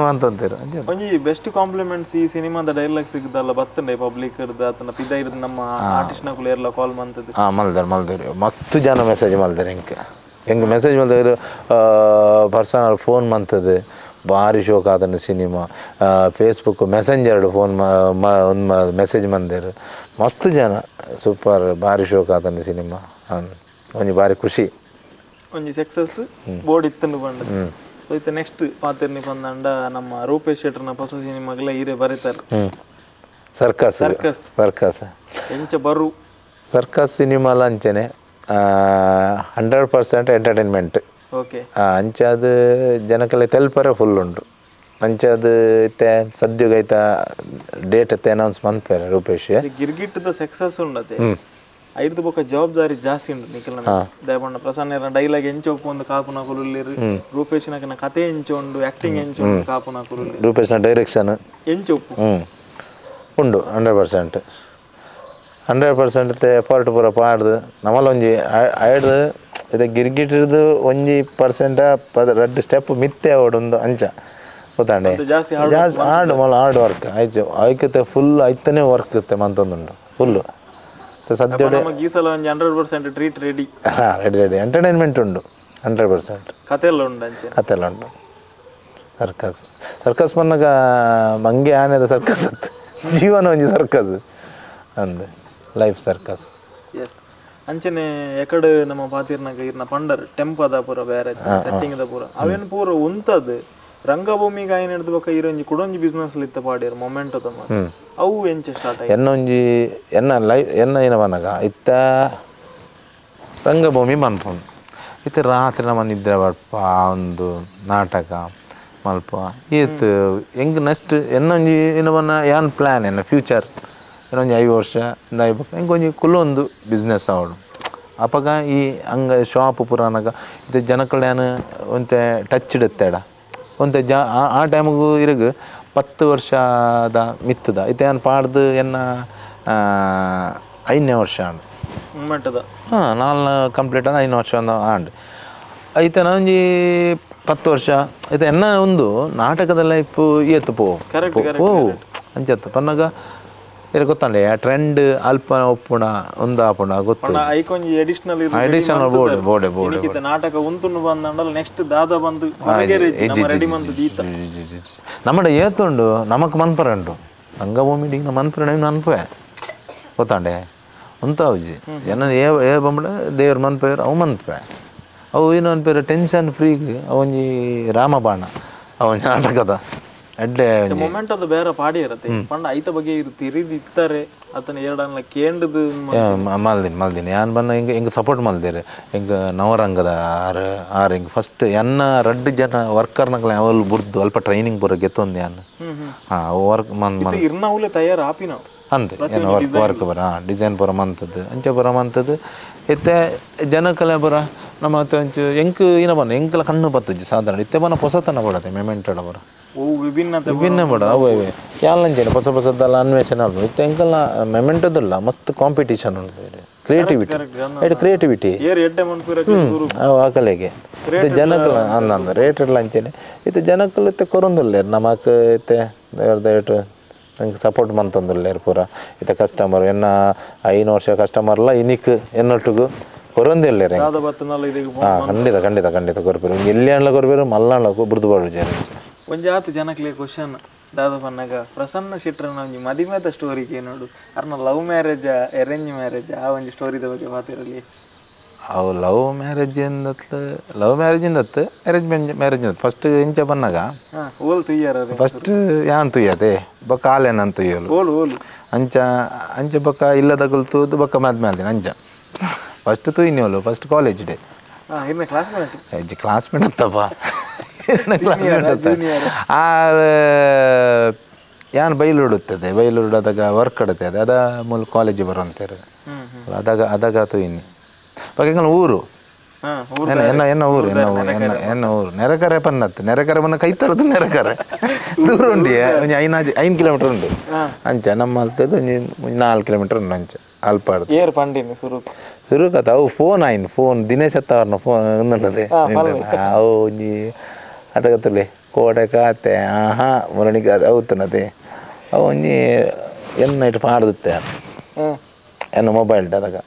ಅಂತಂತೀರ. ಒಂಜಿ ಬೆಸ್ಟ್ ಕಾಂಪ್ಲಿಮೆಂಟ್ಸ್ ಈ ಸಿನಿಮಾದ ಡೈಲಾಗ್ ಸಿಗದಲ್ಲ ಬತ್ತಂಡೆ ಪಬ್ಲಿಕ್ ಆತನ ಪಿದ ಇರ್ದು ನಮ್ಮ ಆರ್ಟಿಸ್ಟ್ ನಕುಲು ಏರ್ಲ ಕಾಲ್ ಮಂತದ್ದು. ಹಾಂ ಮಲ್ದಾರೆ ಮಲ್ದಾರೆ ಮಸ್ತ್ ಜನ ಮೆಸೇಜ್ ಮಲ್ದಾರೆ ಎಂಕ್ ಹೆಂಗೆ ಮೆಸೇಜ್ ಮಲ್ದಾರೆ ಪರ್ಸನಲ್ ಫೋನ್ ಮಂತದ್ದು ಭಾರಿ ಶೋಕ್ ಆತನ cinema Facebook messenger phone message ಮಂದೇರು ಮಸ್ತ್ ಜನ ಸೂಪರ್ ಭಾರಿ ಶೋಕ್ ಆತನ ಸಿನಿಮಾ ಒಂಜಿ ಭಾರಿ ಖುಷಿ ಒಂಜಿ ಸಕ್ಸಸ್ ಬೋರ್ಡ್ ಇತ್ತಂಡು ಬಂಡ. ಸೊ ಇತ್ತ ನೆಕ್ಸ್ಟ್ ಪಾತಿರ್ನಿ ಬಂದಂಡ ನಮ್ಮ ರೂಪೇಶ್ ಶೆಟ್ಟರ್ನ ಹೊಸ ಸಿನಿಮಾಗೆಲ್ಲ ಹೀರೆ ಬರೀತಾರೆ circus circus circus ಎಂಚ ಬರು ಸರ್ಕಸ್ ಸಿನಿಮಾಲ ಅಂಚನೆ 100% ಎಂಟರ್ಟೈನ್ಮೆಂಟ್. ಓಕೆ ಅಂಚ ಅದು ಜನಕ್ಕೆಲ್ಲ ತೆಲ್ಪರೆ ಫುಲ್ ಉಂಟು. ಅಂಚ ಅದು ಇತ್ತೆ ಸದ್ಯಗೈತ ಡೇಟ್ ಎತ್ತೆ ಅನೌನ್ಸ್ ಮನ್ಪೇರೆ ರೂಪೇಶ್ ಗಿರ್ಗಿಟ್ಟದ ಸಕ್ಸಸ್ ಉಂಡತೆ. ಐದು ಬೊಕ್ಕ ಜವಾಬ್ದಾರಿ ಜಾಸ್ತಿ ಉಂಟು ನಿಖಿಲ್ ದಯಪಂಡ ಪ್ರಸನ್ನ ಡೈಲಾಗ್ ಎಂಚ ಒಪ್ಪು ಕಾಪುನ ಕುರುಲ್ಲೇರು ರೂಪೇಶ್ ಕತೆ ಎಂಚ ಉಂಡು ಆಕ್ಟಿಂಗ್ ಎಂಚ ಉಂಡು ಕಾಪುನ ಕುರುಲ್ಲೇರು ರೂಪೇಶ್ನ ಡೈರೆಕ್ಷನ್ ಎಂಚ ಒಪ್ಪು ಉಂಡು 100% 100% ಎಫರ್ಟ್ ಪೂರ ಪಾಡ್ದು ನಮ್ಮಲ್ಲ ಒಂಜಿ ಐಡ್ದು ಇದು ಗಿರ್ಗಿಟಿರ್ದು ಒಂಜಿ ಪರ್ಸೆಂಟ್ ಪದ ರಡ್ಡು ಸ್ಟೆಪ್ ಮಿತ್ತೆ ಅವಡೊಂದು ಅಂಚ ಗೊತ್ತಾಂಡೆ ಜಾಸ್ತಿ ಹಾರ್ಡ್ ಮಲ್ಲ ಹಾರ್ಡ್ ವರ್ಕ್ ಆಯ್ತು ಐಕತೆ ಫುಲ್ ಐತನೇ ವರ್ಕ್ ಇತ್ತೆ ಮಂತೊಂದುಂಡು ಫುಲ್ ಸದ್ಯ ಈ ಸಲ ಒಂಜಿ 100% ಟ್ರೀಟ್ ರೆಡಿ. ಹಾಂ ready ready entertainment ಉಂಡು 100% ಕತೆ ಎಲ್ಲ ಉಂಡು ಅಂಚೆ ಕತೆ ಎಲ್ಲ ಉಂಟು. ಸರ್ಕಸ್ ಸರ್ಕಸ್ ಪನ್ನಗ ಮಂಗೆ ಆನೆದ ಸರ್ಕಸ್ ಅತ್ತು ಜೀವನ ಒಂಜಿ ಸರ್ಕಸ್ ಅಂದ್ life circus. S ಅಂಚನೆ ಎಕಡೆ ನಮ್ಮ ಪಾತಿರ್ನಾಗ ಇರ್ನ ಪಂಡರ್ ಟೆಂಪದ ಪೂರ ಬೇರೆ ಸೆಟ್ಟಿಂಗ್ the ಪೂರ ಅವೇನು ಪೂರ ಉಂತದು ರಂಗಭೂಮಿ ಗಾಯನ ಹಿಡಿದು ಬೊಕ್ಕ ಇರೊಂಜಿ ಕುಡೊಂಜಿ ಬಿಸ್ನೆಸ್ ಇತ್ತ ಪಾಡಿಯರ್ ಮೊಮೆಂಟ್ ತಮ್ಮ ಅವು ಎಂಚ ಸ್ಟಾರ್ಟ್ ಆಯ್ತು ಎನ್ನೊಂಜಿ ಎನ್ನ ಲೈಫ್ ಎನ್ನ ಏನ ಪನ್ನಗ ಇತ್ತ ರಂಗಭೂಮಿ ಮನ್ಪುಂಡು ಇತ್ತ ರಾತ್ರಿ ನಮ್ಮ ನಿದ್ರೆ ಬರ್ಪ ಒಂದು ನಾಟಕ ಮಲ್ಪ ಈತ್ ಹೆಂಗೆ ನೆಕ್ಸ್ಟ್ ಎನ್ನೊಂಜಿ ಏನ ಬನ್ನ ಯಾನ್ ಪ್ಲ್ಯಾನ್ ಎನ್ನ ಫ್ಯೂಚರ್ ಇನ್ನೊಂದು 5 ವರ್ಷ ಹೆಂಗೆ ಒಂಜಿ ಕುಲ್ಲೊಂದು ಬಿಸ್ನೆಸ್ ಅವಳು ಅಪಗ ಈ ಹಂಗ ಶಾಪ್ ಪುರಾಣಗ ಇದು ಜನಕಳ್ಯಾನ ಒಂತೆ ಟಚ್ ಇಡುತ್ತೇಡ ಒಂತೆ ಜ ಆ ಟೈಮಿಗೂ ಇರಗ 10 ವರ್ಷದ ಮಿತ್ತದ ಇತ್ತೆ ನಾನು ಪಾಡ್ದು ಎನ್ನ 5ನೇ ವರ್ಷ ಆಂಡ್ ಹಾಂ 4 ಕಂಪ್ಲೀಟ್ ಆದ 5 ವರ್ಷ ಆಂಡ್ ಐತೆ ನಾನೊಂಜಿ 10 ವರ್ಷ ಐತೆ ಎನ್ನ ಒಂದು ನಾಟಕದ ಲೈಫ್ ಏತು ಪೋ ಪೋ ಅಂಚತ್ತು ಪನ್ನಗ ಇರ ಗೊತ್ತಂಡೆ ಆ ಟ್ರೆಂಡ್ ಅಲ್ಪ ಒಪ್ಪುಣ ಒಂದು ಆಪುಣ ಗೊತ್ತು ಅಡಿಷನಲ್ ಬೋಡೆ ಬೋಡೆ ಬೋಡೆ ನಾಟಕ ಉಂತುಂಡು ಬಂದಂಡಲ್ಲ ನೆಕ್ಸ್ಟ್ ದಾದ ಬಂದು ರೆಡಿ ಬಂದು ದೀತ ನಮ್ಮಡ ಏತುಂಡು ನಮಕ್ ಮನ್ಪರ ಉಂಟು ರಂಗಭೂಮಿ ಡಿಂಗ್ ಮನ್ಪರ ಮನ್ಪೆ ಗೊತ್ತಾಂಡೆ ಉಂತಾವುಜಿ ಜನ ಏ ಏ ಬಂಬಡ ದೇವ್ರ ಮನ್ಪೇರು ಅವು ಮನ್ಪೆ ಅವು ಏನು ಅನ್ಪೇರು ಟೆನ್ಷನ್ ಫ್ರೀಗ್ ಅವೊಂಜಿ ರಾಮಬಾಣ ಅವೊಂಜಿ ನಾಟಕದ ಎಡ್ಡೆ ಮೊಮೆಂಟ್ ಅದು ಬೇರೆ ಪಾಡಿ ಇರತ್ತೆ ಪಂಡ ಐತ ಬಗ್ಗೆ ತಿರಿದು ಇತ್ತಾರೆ ಅತನ ಎರಡನ್ನ ಕೇಂದ್ರದು ಮಲ್ದಿನಿ ಮಲ್ದಿನಿ ಯಾನ್ ಬನ್ನ ಹಿಂಗೆ ಹಿಂಗೆ ಸಪೋರ್ಟ್ ಮಲ್ದಿರಿ ಹಿಂಗೆ ನವರಂಗದ ಆರು ಆರು ಹಿಂಗೆ ಫಸ್ಟ್ ಎನ್ನ ರಡ್ಡು ಜನ ವರ್ಕರ್ನಗ್ಲ ಅವಲ್ ಬುರ್ದು ಅಲ್ಪ ಟ್ರೈನಿಂಗ್ ಬರೋ ಗೆತ್ತೊಂದು ಯಾನ್ ಹಾಂ ವರ್ಕ್ ಮನ್ ಮನ್ ಇರ್ನವುಲೆ ತಯಾರು ಆಪಿ ನಾವು ಅಂತೆ ಏನು ವರ್ಕ್ ವರ್ಕ್ ಬರ ಹಾಂ ಡಿಸೈನ್ ಬರೋ ಮಂತದ್ದು ಅಂಚೆ ಬರೋ ಮಂತದ್ದು ಇತ್ತೆ ಜನಕಲೆ ಬರ ನಮ್ಮ ಒಂಚು ಎಂಕ್ ಏನ ಬನ್ನ ಎಂಕಲ ಕಣ್ಣು ಬತ್ತಜ್ಜಿ ಸಾಧಾರಣ ಇತ್ತೆ ಬನ್ನ ಹೊಸತನ ಬಡತೆ ಮೆಮೆಂಟಡ ಬರ ವಿಭಿನ್ನ ವಿಭಿನ್ನ ಬಡ ಅವು ಇವೆ ಯಾಲಂಚೇನೆ ಹೊಸ ಹೊಸದೆಲ್ಲ ಅನ್ವೇಷಣೆ ಅಲ್ಲ ಇತ್ತೆ ಎಂಕಲ್ಲ ಮೆಮೆಂಟದಲ್ಲ ಮಸ್ತ್ ಕಾಂಪಿಟೇಷನ್ ಉಂಟು ಕ್ರಿಯೇಟಿವಿಟಿ it creativity ಆ ಕಲೆಗೆ ಇತ್ತೆ ಜನಕಲ ಅಂದ ರೇಟ್ ಎಲ್ಲ ಅಂಚೆನೆ ಇತ್ತೆ ಜನಕಲ್ ಇತ್ತೆ ಕೊರೊಂದುಲ್ಲೇರು ನಮಕ್ ಇತ್ತೆ ದಯವಿಟ್ಟು ನಂಗೆ ಸಪೋರ್ಟ್ ಮಂತೊಂದುಲ್ಲೇರು ಪೂರ ಇತ್ತೆ ಕಸ್ಟಮರ್ ಎನ್ನ 5 ವರ್ಷ ಕಸ್ಟಮರ್ಲ ಇನಿಕ್ ಎನ್ನೊಟ್ಟಿಗೂ ಕೊರೊಂದಿಲ್ಲೇರು. ಹಾಂ ಖಂಡಿತ ಖಂಡಿತ ಖಂಡಿತ ಕೊರ್ಪೇರು ಎಲ್ಲಿ ಅಣ್ಣ ಕೊರ್ಪೇರು ಮಲ್ಲಣ್ಣ ಬುರ್ದು ಬಾಡು ಜನ ಒಂಜಾತ ಜನಕ್ಲೆ ಕ್ವಶನ್ ದಾದ ಪನ್ನಗ ಪ್ರಸನ್ನ ಶೆಟ್ಟರ್ನ ಒಂಜಿ ಮದಿಮೆದ ಸ್ಟೋರಿ ನೋಡು ಅರ್ನ love marriage arrange marriage ಆ ಒಂಜಿ ಸ್ಟೋರಿದ ಬಗ್ಗೆ ಮಾತಿರಲಿ. ಅವು ಲವ್ ಮ್ಯಾರೇಜ್ ಇಂದತ್ಲ ಲವ್ ಮ್ಯಾರೇಜ್ ಇಂದತ್ತು ಅರೇಂಜ್ ಮ್ಯಾರೇಜ್ ಇಂದತ್ತು ಫಸ್ಟ್ ಇಂಚ ಬನ್ನಾಗ ಓಲ್ ತುಯ್ಯಾರ ಫಸ್ಟ್ ಯಾನ್ ತುಯ್ಯತೆ ಬೊಕ್ಕ ಆಲೇನ ತುಯ್ಯಲು ಓಲ್ ಓಲ್ ಅಂಚ ಅಂಚ ಬೊಕ್ಕ ಇಲ್ಲದಗಲ್ ತೂದು ಬೊಕ್ಕ ಮದ್ಮೆ ಆದಿನ ಅಂಚ ಫಸ್ಟ್ ತುಯ್ನಿವಲು first college day classmate classmate ಅಂತಪ್ಪ ಆ ಯಾನ್ ಬೈಲೂಡುತ್ತದೆ ಬೈಲೂಡು ಅದಾಗ ವರ್ಕ್ ಅಡುತ್ತೆ ಅದ ಅದ ಮೂಲ ಕಾಲೇಜಿಗೆ ಬರುವಂತಾರೆ ಅದಾಗ ಅದಾಗ ತುಯ್ನಿ ಬಾಕಿ ಊರು ಎನ್ನ ಎನ್ನ ಊರು ಎನ್ನ ಎನ್ನ ಎನ್ನ ಊರು ನೆರೆಕರೆ ಪನ್ನತ್ತು ನೆರೆಕರೆ ಬನ್ನ ಕೈ ತರದು ನೆರೆಕರೆ ದೂರ ಉಂಡು ಒಂಜಿ 5 ಕಿಲೋಮೀಟರ್ ಉಂಟು ಅಂಚ ನಮ್ಮ ಅಲ್ತದ್ದು ಒಂಜಿ 4 ಕಿಲೋಮೀಟರ್ ಉಂಟು ಅಂಚ ಅಲ್ಪಾಡ್ದು ಏರ್ ಪಂಡಿನಿ ಸುರು ಸುರು ಕಥ ಅವು ಫೋನ್ ಆಯ್ನು ಫೋನ್ ದಿನೇಶ್ ಅತ್ತವರ್ನ ಫೋನ್ ಉಂದದೆ ಅವು ಒಂಜಿ ಅದಗತ್ತಲೆ ಕೋಡೆ ಕಾತೆ ಆಹಾ ಮುರಣಿಗೆ ಅದು అవుతున్నది ಅವು ಒಂಜಿ ಎನ್ನ ಇಟ್ಟು ಪಾಡ್ದುತ್ತೆ ಎನ್ನ ಮೊಬೈಲ್ ಅದಾಗ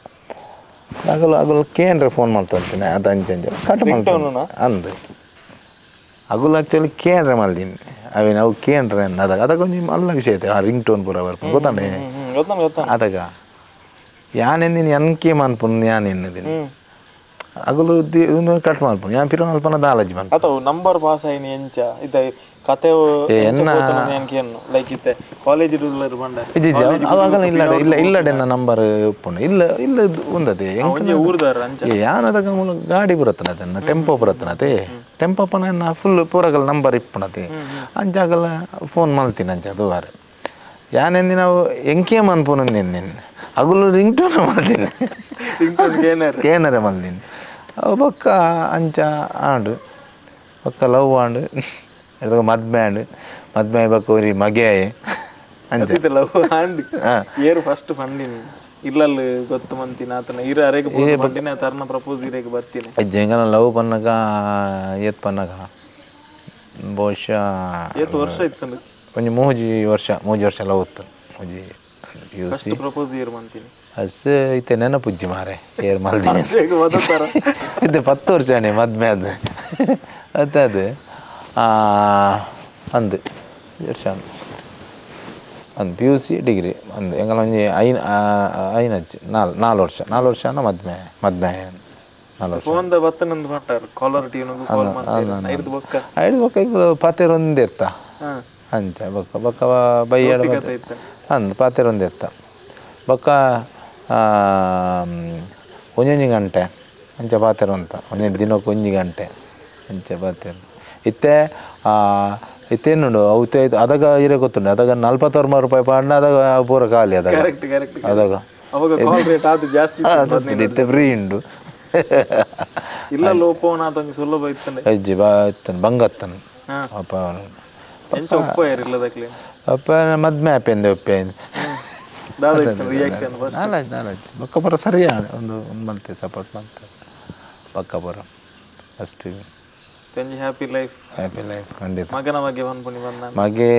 ಅಗಲು ಅಗಲು ಕೇಂದ್ರ ಫೋನ್ ಮಾಡ್ತಂತೀನಿ ಅದು ಅಂಚೆ ಅಂಚೆ ಕಟ್ ಮಾಡ್ತಾನೆ ಅಂದು ಅಗುಲು ಆ್ಯಕ್ಚುಲಿ ಕೇಂದ್ರ ಮಲ್ದಿನಿ ಅವೇನು ಅವು ಕೇಂದ್ರ ಅದಾಗ ಅದಾಗ ಒಂಜಿ ಮಲ್ಲ ವಿಷಯ ಐತೆ ಆ ರಿಂಗ್ ಟೋನ್ ಪೂರ ಬರ್ಪು ಗೊತ್ತಾನೆ ಅದಾಗ ಯಾನೆಂದಿನಿ ಎನ್ಕೆ ಮನ್ಪುನ್ ಯಾನ್ ಎನ್ನದಿನಿ ಅಗಲು ಕಟ್ ಮಲ್ಪುನ್ ಯಾನ್ ಪಿರ ಮಲ್ಪನ ದಾಲಜಿ ಮನ್ಪು ಅಥವಾ ನಂಬರ್ ಪಾಸ್ ಆಯ್ನಿ ಎಂಚ ಇದ ಕತೆ ಲೈಕ್ ಇತ್ತೆ ಕಾಲೇಜ್ ಅವಾಗ ಇಲ್ಲ ಇಲ್ಲ ಇಲ್ಲಡೆ ನಂಬರ್ ಉಪ್ಪುಂಡು ಇಲ್ಲ ಇಲ್ಲ ಉಂದತೆ ಯಾನದಾಗ ಮೂಲ ಗಾಡಿ ಬರುತ್ತನತೆ ಟೆಂಪೋ ಬರುತ್ತನತೆ ಟೆಂಪೋ ಪನ ಫುಲ್ ಪೂರಗಲ ನಂಬರ್ ಇಪ್ಪುನತೆ ಅಂಚಾಗಲ ಫೋನ್ ಮಲ್ತೀನಿ ಅಂಚ ದುವಾರೆ ಯಾನೆಂದಿ ನಾವು ಎಂಕೆ ಮನ್ಪುನಂದಿನಿ ಅಗುಲು ರಿಂಗ್ ಟೋನ್ ಮಲ್ದಿನಿ ರಿಂಗ್ ಟೋನ್ ಕೇನರೆ ಕೇನರೆ ಮಲ್ದಿನಿ ಅವು ಬೊಕ್ಕ ಅಂಚ ಆಂಡ್ ಬೊಕ್ಕ ಲವ್ ಆಂಡ್ ಎಡ್ದಗ ಮದ್ಮೆ ಆಂಡ್ ಮದ್ಮೆ ಬೊಕ್ಕ ಒರಿ ಮಗೆ ಆಯೆ ಅಂಚ ಲವ್ ಆಂಡ್ ಏರು ಫಸ್ಟ್ ಫಂಡಿನಿ ಇಲ್ಲಲ್ಲಿ ಗೊತ್ತು ಮಂತಿನ ಆತನ ಇರ ಅರೆಗೆ ಬಂದಿನ ತರ್ನ ಪ್ರಪೋಸ್ ಇರೆಗೆ ಬರ್ತೀನಿ ಜಂಗನ ಲವ್ ಪನ್ನಗ ಏತ್ ಪನ್ನಗ ಬಹುಶಃ ಏತ್ ವರ್ಷ ಇತ್ತು ಒಂಜಿ ಮೂಜಿ ವರ್ಷ ಲವ್ ಇತ್ತು ಮೂಜಿ P U first propose ಏರ್ ಮಂತಿನಿ ಅಸ್ ಇತ್ತೆ ನೆನಪುಜ್ಜಿ ಮಾರೆ ಏರ್ ಮಲ್ದಿನಿ ಇತ್ತೆ 10 ವರ್ಷ ಆಣೆ ಮದ್ಮೆ ಅದು ಅತ್ತೆ ಅದು ಅಂದು ವರ್ಷ ಅಂದು P U C degree ಅಂದು ಎಂಗಲ ಒಂಜಿ ಐನ್ ಐನಜ್ಜಿ ನಾಲ್ ವರ್ಷ 4 ವರ್ಷ ಮದ್ಮೆ ಮದ್ಮೆ 4 ವರ್ಷ ಫೋನ್ the ಬತ್ತನಂದು ಮಾಡ್ತಾರೆ ಕಾಲರ್ ಟ್ಯೂನ್ ಕಾಲ್ ಮಾಡ್ತಾರೆ ಐದು ಬೊಕ್ಕ ಐದು ಬೊಕ್ಕ ಈಗ ಪಾತೆರೊಂದು ಇರ್ತ ಅಂಚ ಬೊಕ್ಕ ಬೊಕ್ಕ ಬೈಯಡ ಅಂದು ಪಾತೆರೊಂದು ಇರ್ತ ಬೊಕ್ಕ ಒಂಜೊಂಜಿ ಗಂಟೆ ಅಂಚ ಪಾತೆರೊಂತ ಒಂಜೊಂದು ದಿನಕ್ಕೆ ಒಂಜಿ ಗಂಟೆ ಅಂಚ ಪಾತೆರ ಇತ್ತೆ ಇತ್ತೇನುಂಡು ಅವು ಅದಗ ಇರೆ ಗೊತ್ತುಂಡು ಅದಗ 49 ರೂಪಾಯಿ ಪಾಡ್ನ ಅದಗ ಪೂರ ಖಾಲಿ ಅದಗ ಕರೆಕ್ಟ್ ಕರೆಕ್ಟ್ ಅದಗ ಅವಾಗ ಕಾಲ್ ರೇಟ್ ಆದ ಜಾಸ್ತಿ ಇತ್ತೆ ಫ್ರೀ ಉಂಡು ಇಲ್ಲ ಲೋಪೋನ ಆತಂಗೆ ಸುಲಭ ಇತ್ತಂಡೆ ಅಜ್ಜಿ ಬಾ ಇತ್ತನ್ ಬಂಗತ್ತನ್ ಅಪ್ಪ ಎಂಚ ಒಪ್ಪಯರ್ ಇಲ್ಲದಕ್ಲೆ ಅಪ್ಪ ಮದ್ಮೆ ಆಪೆಂದೆ ಒಪ್ಪೆ ದಾದ ಇತ್ತು ರಿಯಾಕ್ಷನ್ ಫಸ್ಟ್ ನಾಲಜ್ ನಾಲಜ್ ಬೊಕ್ಕ ಪೂರ ಸರಿಯಾ ಒಂದು ಒಂದು ಮಂತೆ ಸಪೋರ್ಟ್ ಮಂತೆ ಬೊಕ್ಕ ಪೂರ ಅಷ್ಟೇ ಒಂಜಿ happy life happy life ಖಂಡಿತ ಮಗನ ಬಗ್ಗೆ ಪನ್ಪುನಿ ಬಂದ ಮಗೆ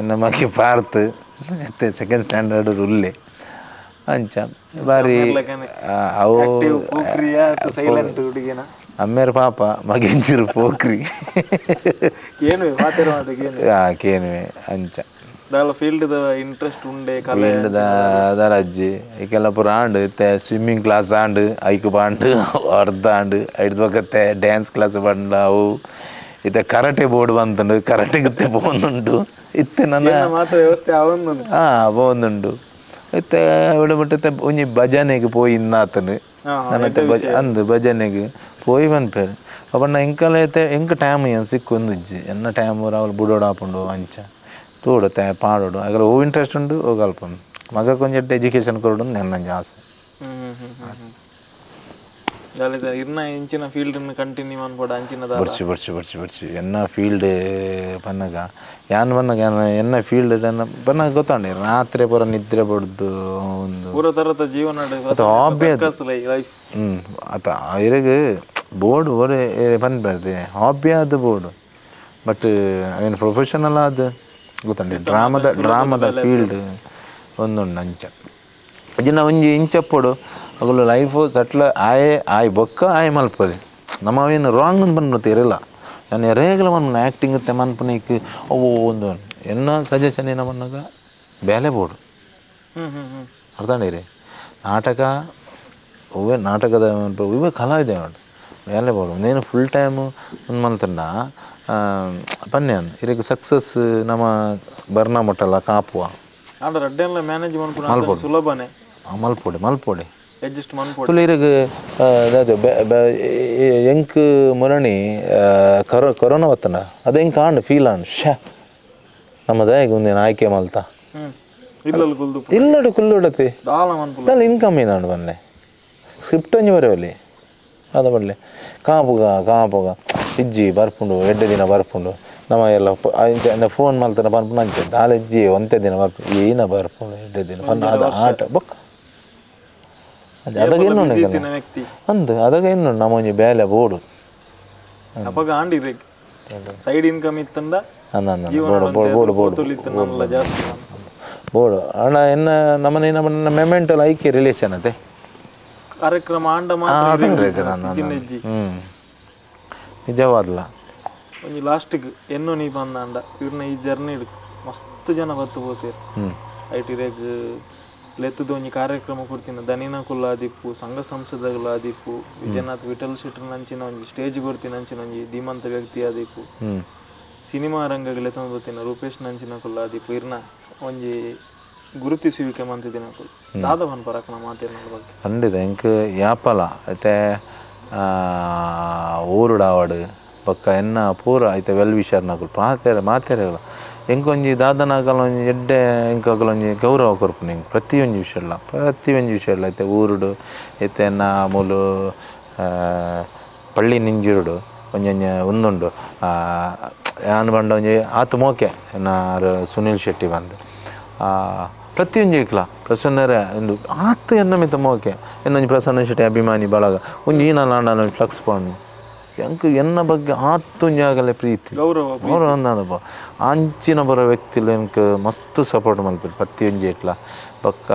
ಎನ್ನ ಮಗೆ ಪಾರ್ತ್ ಇತ್ತೆ ಸೆಕೆಂಡ್ ಸ್ಟ್ಯಾಂಡರ್ಡ್ ಉಲ್ಲೆ ಅಂಚ ಬಾರಿ ಅವು ಸೈಲೆಂಟ್ ಹುಡುಗಿನ ಅಮ್ಮೇರ್ ಪಾಪ ಮಗೆ ಒಂಚೂರು ಪೋಕ್ರಿ ಏನು ಕೇನುವೆ ಅಂಚ ದಾಲ ಫೀಲ್ಡ್ ದ ಇಂಟ್ರೆಸ್ಟ್ ಉಂಡೆ ಕಲೆ ಫೀಲ್ಡ್ ದ ದಾಲ ಅಜ್ಜಿ ಐಕೆಲ್ಲ ಪೂರ ಆಂಡ್ ಇತ್ತೆ ಸ್ವಿಮ್ಮಿಂಗ್ ಕ್ಲಾಸ್ ಆಂಡ್ ಐಕ್ ಬಾಂಡ್ ಅರ್ಧ ಆಂಡ್ ಐದು ಬೊಕತ್ತೆ ಡ್ಯಾನ್ಸ್ ಕ್ಲಾಸ್ ಬಂಡ ಅವು ಇತ್ತೆ ಕರಾಟೆ ಬೋರ್ಡ್ ಬಂತುಂಡು ಕರಾಟೆ ಇತ್ತೆ ಪೋಂದುಂಡು ಇತ್ತೆ ನನ್ನ ಮಾತ್ರ ವ್ಯವಸ್ಥೆ ಆವೊಂದುಂಡು ಹಾಂ ಪೋಂದುಂಡು ಇತ್ತೆ ಇತ್ತೆ ಒಂಜಿ ಭಜನೆಗೆ ಪೋಯಿ ಇನ್ನಾತನು ನನ್ನ ಅಂದು ಭಜನೆಗೆ ಪೋಯಿ ಪನ್ಪೇರು ಅಪ್ಪಣ್ಣ ಎಂಕಲ ಇತ್ತೆ ಎಂಕ್ ಟೈಮ್ ಏನು ಸಿಕ್ಕೊಂದುಜ್ಜಿ ಎನ್ನ ಟೈಮ್ ರಾವಲ್ ಬುಡೋಡು ಆಪುಂಡು ಅಂಚ ತೋಡು ಪಾಡೋಡು ಅಗಲ ಓ ಇಂಟ್ರೆಸ್ಟ್ ಉಂಡು ಓ ಕಲ್ಪುಂಡು ಮಗ ಕೊಂಚ ಎಜುಕೇಷನ್ ಕೊರಡು ನನ್ನ ಆಸೆ ಇರ್ನ ಇಂಚಿನ ಫೀಲ್ಡ್ ಕಂಟಿನ್ಯೂ ಅನ್ಬೋಡ ಅಂಚಿನ ಬರ್ಚಿ ಬರ್ಚಿ ಬರ್ಚಿ ಬರ್ಚಿ ಎನ್ನ ಫೀಲ್ಡ್ ಪನ್ನಗ ಯಾನ್ ಪನ್ನಗ ಎನ್ನ ಫೀಲ್ಡ್ ಪನ್ನಗ ಗೊತ್ತಾಂಡೆ ರಾತ್ರಿ ಪೂರ ನಿದ್ರೆ ಬಡ್ದು ಒಂದು ಪೂರ ತರದ ಜೀವನ ಹಾಬಿ ಆತ ಇರಗ ಬೋರ್ಡ್ ಒರೆ ಪನ್ಪೆ ಹಾಬಿ ಆದ ಬೋರ್ಡ್ ಬಟ್ ಏನು ಪ್ರೊಫೆಷನಲ್ ಆದ ಗೊತ್ತಂడి ಡ್ರಾಮದ ಡ್ರಾಮದ ಫೀಲ್ಡ್ ಒಂದುಂಡು ಅಂಚ ಅಜ್ಜಿನ ಒಂಜಿ ಇಂಚಪ್ಪೊಡು ಅಗಲು ಲೈಫು ಸೆಟ್ಲ್ ಆಯೆ ಆಯ್ ಬೊಕ್ಕ ಆಯ್ ಮಲ್ಪೊಲಿ ನಮ್ಮ ಅವೇನು ರಾಂಗ್ ಅಂತ ಬಂದ್ಬಿಡುತ್ತೆ ಇರಲ್ಲ ನಾನು ಎರೇಗಲ ಮನ್ಪುನ ಆ್ಯಕ್ಟಿಂಗ್ ಇತ್ತೆ ಮನ್ಪುನೈಕ್ ಅವು ಒಂದು ಎನ್ನ ಸಜೆಷನ್ ಏನ ಮನ್ನಾಗ ಬೇಲೆ ಬೋರ್ಡು ಅರ್ಥಂಡಿರಿ ನಾಟಕ ಹೂವೇ ನಾಟಕದ ಇವೇ ಕಲಾವಿದೆ ಉಂಟು ಬೇಲೆ ಬೋರ್ಡು ನೇನು ಫುಲ್ ಟೈಮು ಒಂದು ಮಲ್ತಂಡ ಪನ್ಯಾನ್ ಇರಕ್ಕೆ ಸಕ್ಸಸ್ ನಮ್ಮ ಬರ್ನ ಮುಟ್ಟಲ್ಲ ಕಾಪುವ ಮ್ಯಾನೇಜ್ ಮನ್ಪುನ ಸುಲಭನೇ ಮಲ್ಪೊಡೆ ಮಲ್ಪೊಡೆ ಅಡ್ಜಸ್ಟ್ ಮನ್ಪೊಡೆ ತುಳು ಇರಗ್ ಎಂಕ್ ಮುರಣಿ ಕೊರೋನಾ ಬತ್ತನ ಅದು ಎಂಕ್ ಆಂಡ್ ಫೀಲ್ ಆಂಡ್ ಶ್ಯಾ ನಮ್ಮ ದಾಯಗ ಒಂದೇನು ಆಯ್ಕೆ ಮಲ್ತ ಇಲ್ಲಡು ಕುಲ್ಲುಡತಿ ದಾಲ ಇನ್ಕಮ್ ಏನಾಂಡು ಬನ್ನೆ ಸ್ಕ್ರಿಪ್ಟ್ ಒಂಜಿ ಬರೋಲಿ ಅದ ಬರಲಿ ಕಾಪುಗ ಕಾಪುಗ ಇಜ್ಜಿ ಬರ್ಪುಂಡು ಎಡ್ಡೆ ದಿನ ಬರ್ಪುಂಡು ನಮ್ಮ ಎಲ್ಲ ಫೋನ್ ಮಲ್ತನ ಪನ್ಪುಂಡು ಅಂಚೆ ದಾಲ ಇಜ್ಜಿ ಒಂತೆ ದಿನ ಬರ್ಪು ಏನ ಬರ್ಪುಂಡು ಎಡ್ಡೆ ದಿನ ಪನ್ನ ಅದು ಆಟ ಬೊಕ್ಕ ಅದಾಗ ಏನು ಅಂದು ಅದಾಗ ಏನು ನಮ್ಮ ಒಂಜಿ ಬೇಲೆ ಬೋಡು ಅಪಗ ಆಂಡಿ ಸೈಡ್ ಇನ್ಕಮ್ ಇತ್ತಂದ ಬೋಡು ಬೋಡು ಬೋಡು ಅಣ್ಣ ಎನ್ನ ನಮ್ಮನೆ ನಮ್ಮ ಮೆಮೆಂಟಲ್ ಐಕೆ ರಿಲೇಷನ್ ಅದೇ ಕಾರ್ಯಕ್ರಮ ಆಂಡ ನಿಜವಾದಲ್ಲ ಒಂಜಿ ಲಾಸ್ಟಿಗೆ ಎನ್ನು ನೀ ಬಂದಾಂಡ ಇವ್ರನ್ನ ಈ ಜರ್ನಿ ಮಸ್ತ್ ಜನ ಬತ್ತು ಪೋತೇರು I T ರೇಗ್ ಲೆತ್ತದ ಒಂಜಿ ಕಾರ್ಯಕ್ರಮ ಕೊಡ್ತೀನಿ ದನಿನ ಕುಲ್ಲಾದಿಪ್ಪು ಸಂಘ ಸಂಸ್ಥೆದಗುಲಾದಿಪ್ಪು ವಿಜಯನಾಥ್ ವಿಠಲ್ ಶೆಟ್ಟರ್ ನಂಚಿನ ಒಂಜಿ ಸ್ಟೇಜ್ ಕೊಡ್ತೀನಿ ಅಂಚಿನ ಒಂಜಿ ಧೀಮಂತ ವ್ಯಕ್ತಿ ಆದಿಪ್ಪು ಸಿನಿಮಾ ರಂಗಗೆ ಲೆತ್ತೊಂದು ಬರ್ತೀನಿ ರೂಪೇಶ್ ನಂಚಿನ ಕುಲ್ಲಾದಿಪ್ಪು ಇರ್ನ ಒಂಜಿ ಗುರುತಿಸುವಿಕೆ ಮಂತಿದಿನ ಕುಲ್ ದಾದ ಪನ್ಪರಕ್ಕನ ಮಾತಿರ್ನ ಬಗ್ಗೆ ಖಂಡಿತ ಎಂಕ್ ಯಾಪಲ ಐತೆ ಊರುಡಾವಡು ಬೊಕ್ಕ ಎನ್ನ ಪೂರ ಐತೆ ವೆಲ್ ವಿಷರ್ನಕುಲು ಪಾತೆರ ಮಾತೆರಲ್ಲ ಎಂಕೊಂಜಿ ದಾದನಾಗಲ ಒಂಜಿ ಎಡ್ಡೆ ಎಂಕಾಗಲೊಂಜಿ ಗೌರವ ಕೊರ್ಪುನು ಎಂಕ್ ಪ್ರತಿಯೊಂಜಿ ವಿಷಯ ಪ್ರತಿಯೊಂಜಿ ವಿಷಯ ಇತ್ತೆ ಊರುಡು ಇತ್ತೆ ಎನ್ನ ಮೂಲು ಪಳ್ಳಿ ನಿಂಜಿರುಡು ಒಂಜೊಂಜಿ ಒಂದುಂಡು ಯಾನ್ ಪಂಡ ಒಂಜಿ ಆತ್ ಮೋಕೆ ಎನ್ನ ಆರ್ ಸುನಿಲ್ ಶೆಟ್ಟಿ ಬಂದು ಪ್ರತಿಯೊಂಜಿ ಇಕ್ಲ ಪ್ರಸನ್ನರೇ ಒಂದು ಆತ್ ಎನ್ನ ಮಿತ್ತ ಮೋಕೆ ಎನ್ನೊಂಜಿ ಪ್ರಸನ್ನ ಶೆಟ್ಟಿ ಅಭಿಮಾನಿ ಬಳಗ ಒಂಜಿ ಈನಲ್ಲ ಆಂಡ ಫ್ಲಕ್ಸ್ ಪಂಡು ಎಂಕ್ ಎನ್ನ ಬಗ್ಗೆ ಆತೊಂಜಿ ಆಗಲೆ ಪ್ರೀತಿ ಗೌರವ ಗೌರವ ಅಂದಪ್ಪ ಅಂಚಿನ ಬರೋ ವ್ಯಕ್ತಿಲು ಎಂಕ್ ಮಸ್ತ್ ಸಪೋರ್ಟ್ ಮಲ್ಪೆರ್ ಪ್ರತಿಯೊಂಜಿ ಇಟ್ಲ ಬೊಕ್ಕ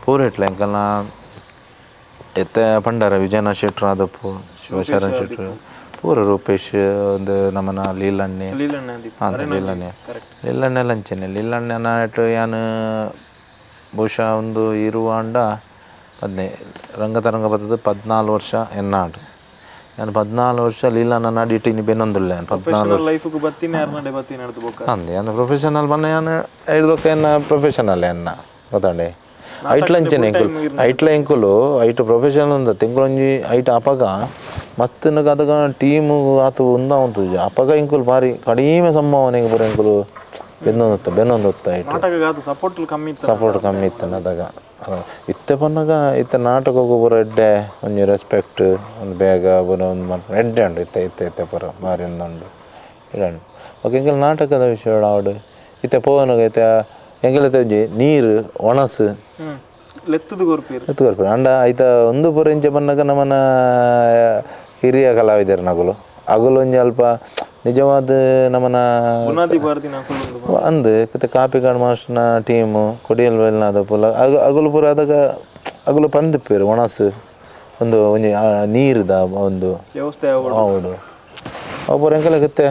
ಪೂರ ಇಟ್ಲ ಎಂಕಲ್ನ ಇತ್ತೆ ಪಂಡಾರ ವಿಜಯನಾಥ್ ಶೆಟ್ರು ಆದಪ್ಪು ಶಿವಶರಣ್ ಶೆಟ್ರು ಪೂರ ರೂಪೇಶ್ ಒಂದು ನಮ್ಮನ ಲೀಲಣ್ಣೆ ಲೀಲಣ್ಣೆ ಲೀಲಣ್ಣೆ ಲಂಚನೆ ಲೀಲಣ್ಣೆ ನಾಟು ಯಾನ್ ಬಹುಶಃ ಒಂದು ಇರುವಾಂಡ 15 ರಂಗತರಂಗ ಬರ್ತದೆ 14 ವರ್ಷ ಎನ್ನಾಡು ನಾನು 14 ವರ್ಷ ಲೀಲಣ್ಣ ನಾಡಿ ಇಟ್ಟು ಬೆನ್ನೊಂದಿಲ್ಲ 14 ಅಂದೆ ನಾನು ಪ್ರೊಫೆಷನಲ್ ಬನ್ನ ಯಾನು ಐದಕ್ಕೆ ಎನ್ನ ಪ್ರೊಫೆಷನಲ್ ಎನ್ನ ಗೊತ್ತಾಂಡೆ ಐಟ್ಲ ಅಂಚನೆ ಎಂಕುಲು ಐಟ್ಲ ಎಂಕುಲು ಐಟ್ ಪ್ರೊಫೆಷನಲ್ ಅಂದ ತಿಂಗಳೊಂಜಿ ಐಟ್ ಅಪಗ ಮಸ್ತ್ ಅದಗ ಟೀಮು ಆತು ಉಂದ ಉಂಟು ಅಪಗ ಎಂಕುಲು ಭಾರಿ ಕಡಿಮೆ ಸಂಭಾವನೆ ಪೂರ ಎಂಕುಲು ಬೆನ್ನೊಂದತ್ತ ಬೆನ್ನೊಂದತ್ತ ಐಟ್ ಸಪೋರ್ಟ್ ಕಮ್ಮಿ ಇತ್ತು ಅದಾಗ ಇತ್ತೆ ಪನ್ನಗ ಇತ್ತೆ ನಾಟಕಕ್ಕೂ ಪೂರ ಎಡ್ಡೆ ಒಂಜಿ ರೆಸ್ಪೆಕ್ಟ್ ಒಂದು ಬೇಗ ಪೂರ ಒಂದು ಮನ್ಪುನ ಎಡ್ಡೆ ಉಂಡು ಇತ್ತೆ ಇತ್ತೆ ಇತ್ತೆ ಪೂರ ಭಾರಿ ಉಂಡು ಇಡಂಡು ಓಕೆ ಎಂಕಲ್ ನಾಟಕದ ವಿಷಯ ಆವಡು ಇತ್ತೆ ಪೋವನಗ ಇತ್ತೆ ಎಂಕಲ್ ಒಂಜಿ ನೀರು ಒಣಸು ಲೆತ್ತದು ಕೊರ್ಪೇರು ಲೆತ್ತು ಕೊರ್ಪೇರು ಅಂಡ ಐತ ಒಂದು ಪೂರ ಇಂಚೆ ಬನ್ನಗ ನಮ್ಮನ ಹಿರಿಯ ಕಲಾವಿದರು ನಗುಲು ಅಗುಲು ಒಂಜಿ ಅಲ್ಪ ನಿಜವಾದ ನಮ್ಮನ ಅಂದು ಕತೆ ಕಾಪಿಕಾಡ್ ಮಾಸ್ಟರ್ನ ಟೀಮು ಕೊಡಿಯಲ್ ವೆಲ್ನಾದ ಪೂಲ ಅಗುಲು ಪೂರ ಅದಾಗ ಅಗುಲು ಪಂದಿಪ್ಪೇರು ಒಣಸು ಒಂದು ಒಂಜಿ ನೀರುದ ಒಂದು ವ್ಯವಸ್ಥೆ ಹೌದು ಅವು ಪೂರ ಎಂಕಲ ಕತ್ತೆ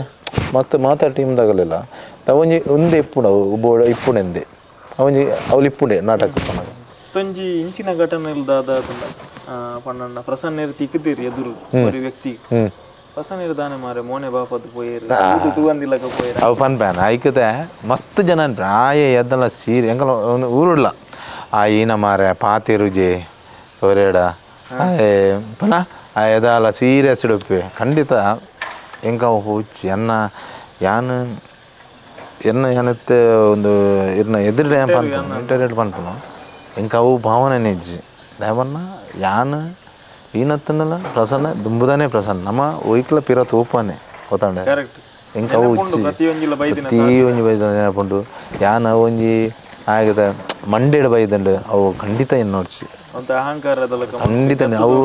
ಮತ್ತೆ ಮಾತಾ ಟೀಮ್ ತಗಲಿಲ್ಲ ಒಂಜಿ ಒಂದೇ ಇಪ್ಪುಂಡು ಅವು ಬೋಡ ಇಪ್ಪುಂಡೆಂದೆ ಒಂಜಿ ಅವ್ಲು ಇಪ್ಪುಂಡೆ ನಾಟಕ ಪನ್ನಗ ತೊಂಜಿ ಇಂಚಿನ ಘಟನೆ ದಾದ ಪನ್ನಣ್ಣ ಪ್ರಸನ್ನೆರ್ ತಿಕ್ಕಿದ್ದೀರಿ ಎದುರು ಒರಿ ವ್ಯಕ್ತಿ ಪ್ರಸನ್ನೆರ್ ದಾನೆ ಮಾರೆ ಮೋನೆ ಬಾಪದ್ ಪೋಯೇರು ತೂವಂದಿಲ್ಲಕ ಪೋಯೇರು ಅವು ಪನ್ಪೇನ ಐಕತೆ ಮಸ್ತ್ ಜನ ಅನ್ಪೆ ಆಯೆ ಎದ್ದಲ್ಲ ಸೀರೆ ಎಂಕಲ ಒಂದು ಊರುಡ್ಲ ಆ ಈನ ಮಾರೆ ಪಾತಿರುಜೆ ಒರೇಡ ಆಯೆ ಪನ ಆ ಎದಾಲ ಸೀರಿಯಸ್ ಇಡುಪ್ಪೆ ಖಂಡಿತ ಎಂಕ ಹುಚ್ಚಿ ಎನ್ನ ಯಾನ್ ಎನ್ನ ಏನತ್ತೆ ಒಂದು ಇರ್ನ ಎದುರು ಪನ್ಪುನು ಇಂಟರ್ನೆಟ್ ಪನ್ಪುನು ಎಂಕ ಅವು ಭಾವನೆ ಇಜ್ಜಿ ದಾಯಪನ್ನ ಯಾನ್ ಈನತ್ತನಲ್ಲ ಪ್ರಸನ್ನ ದುಂಬುದಾನೆ ಪ್ರಸನ್ನ ನಮ್ಮ ಒಯ್ಕ್ಲ ಪಿರ ತೂಪಾನೆ ಗೊತ್ತಾಂಡೆ ಎಂಕ ಅವು ಉಚ್ಚಿ ಪ್ರತಿಯೊಂಜಿ ಬೈದ ನೆನಪುಂಡು ಯಾನ್ ಒಂಜಿ ಆಗದ ಮಂಡೆಡ್ ಬೈದಂಡು ಅವು ಖಂಡಿತ ಏನು ನೋಡ್ಸಿ ಖಂಡಿತ ಅವು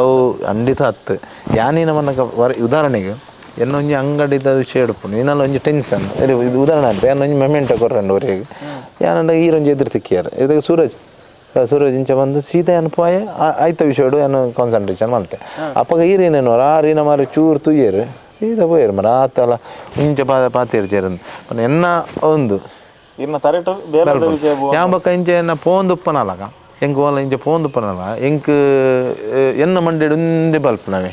ಅವು ಖಂಡಿತ ಹತ್ತು ಯಾನೇನ ಮನ್ನಕ ಉದಾಹರಣೆಗೆ ಎನ್ನೊಂಜಿ ಅಂಗಡಿದ ವಿಷಯ ಹಿಡ್ಪುಂಡು ಇನ್ನಲ್ಲ ಒಂಜಿ ಟೆನ್ಷನ್ ಇದು ಉದಾಹರಣೆ ಅಂತ ಏನೊಂಜಿ ಮೆಮೆಂಟ ಕೊರ್ರಂಡು ಅವರಿಗೆ ಯಾನಂಡ ಈರೊಂಜಿ ಎದುರು ತಿಕ್ಕಿಯಾರ ಇದಕ್ಕೆ ಸೂರಜ್ ಸೂರಜ್ ಇಂಚ ಬಂದು ಸೀದಾ ಅನುಪಾಯ ಆಯ್ತ ವಿಷಯಡು ಏನು ಕಾನ್ಸಂಟ್ರೇಷನ್ ಮಲ್ತೆ ಅಪ್ಪಗ ಈರೇನೇನು ಆರಿನ ಮಾರಿ ಚೂರು ತುಯ್ಯರು ಸೀದಾ ಪೋಯರು ಮರ ಆತಲ್ಲ ಇಂಚ ಪಾತೇರು ಚೇರಂದು ಎನ್ನ ಒಂದು ಯಾಬಕ್ಕ ಇಂಚ ಎನ್ನ ಪೋಂದುಪ್ಪನಲ್ಲಕ ಎಂಕ್ ಓಲ ಇಂಚ ಪೋಂದುಪ್ಪನಲ್ಲ ಎಂಕ್ ಎನ್ನ ಮಂಡೆಡು ಒಂದೇ ಬಲ್ಪನವೇ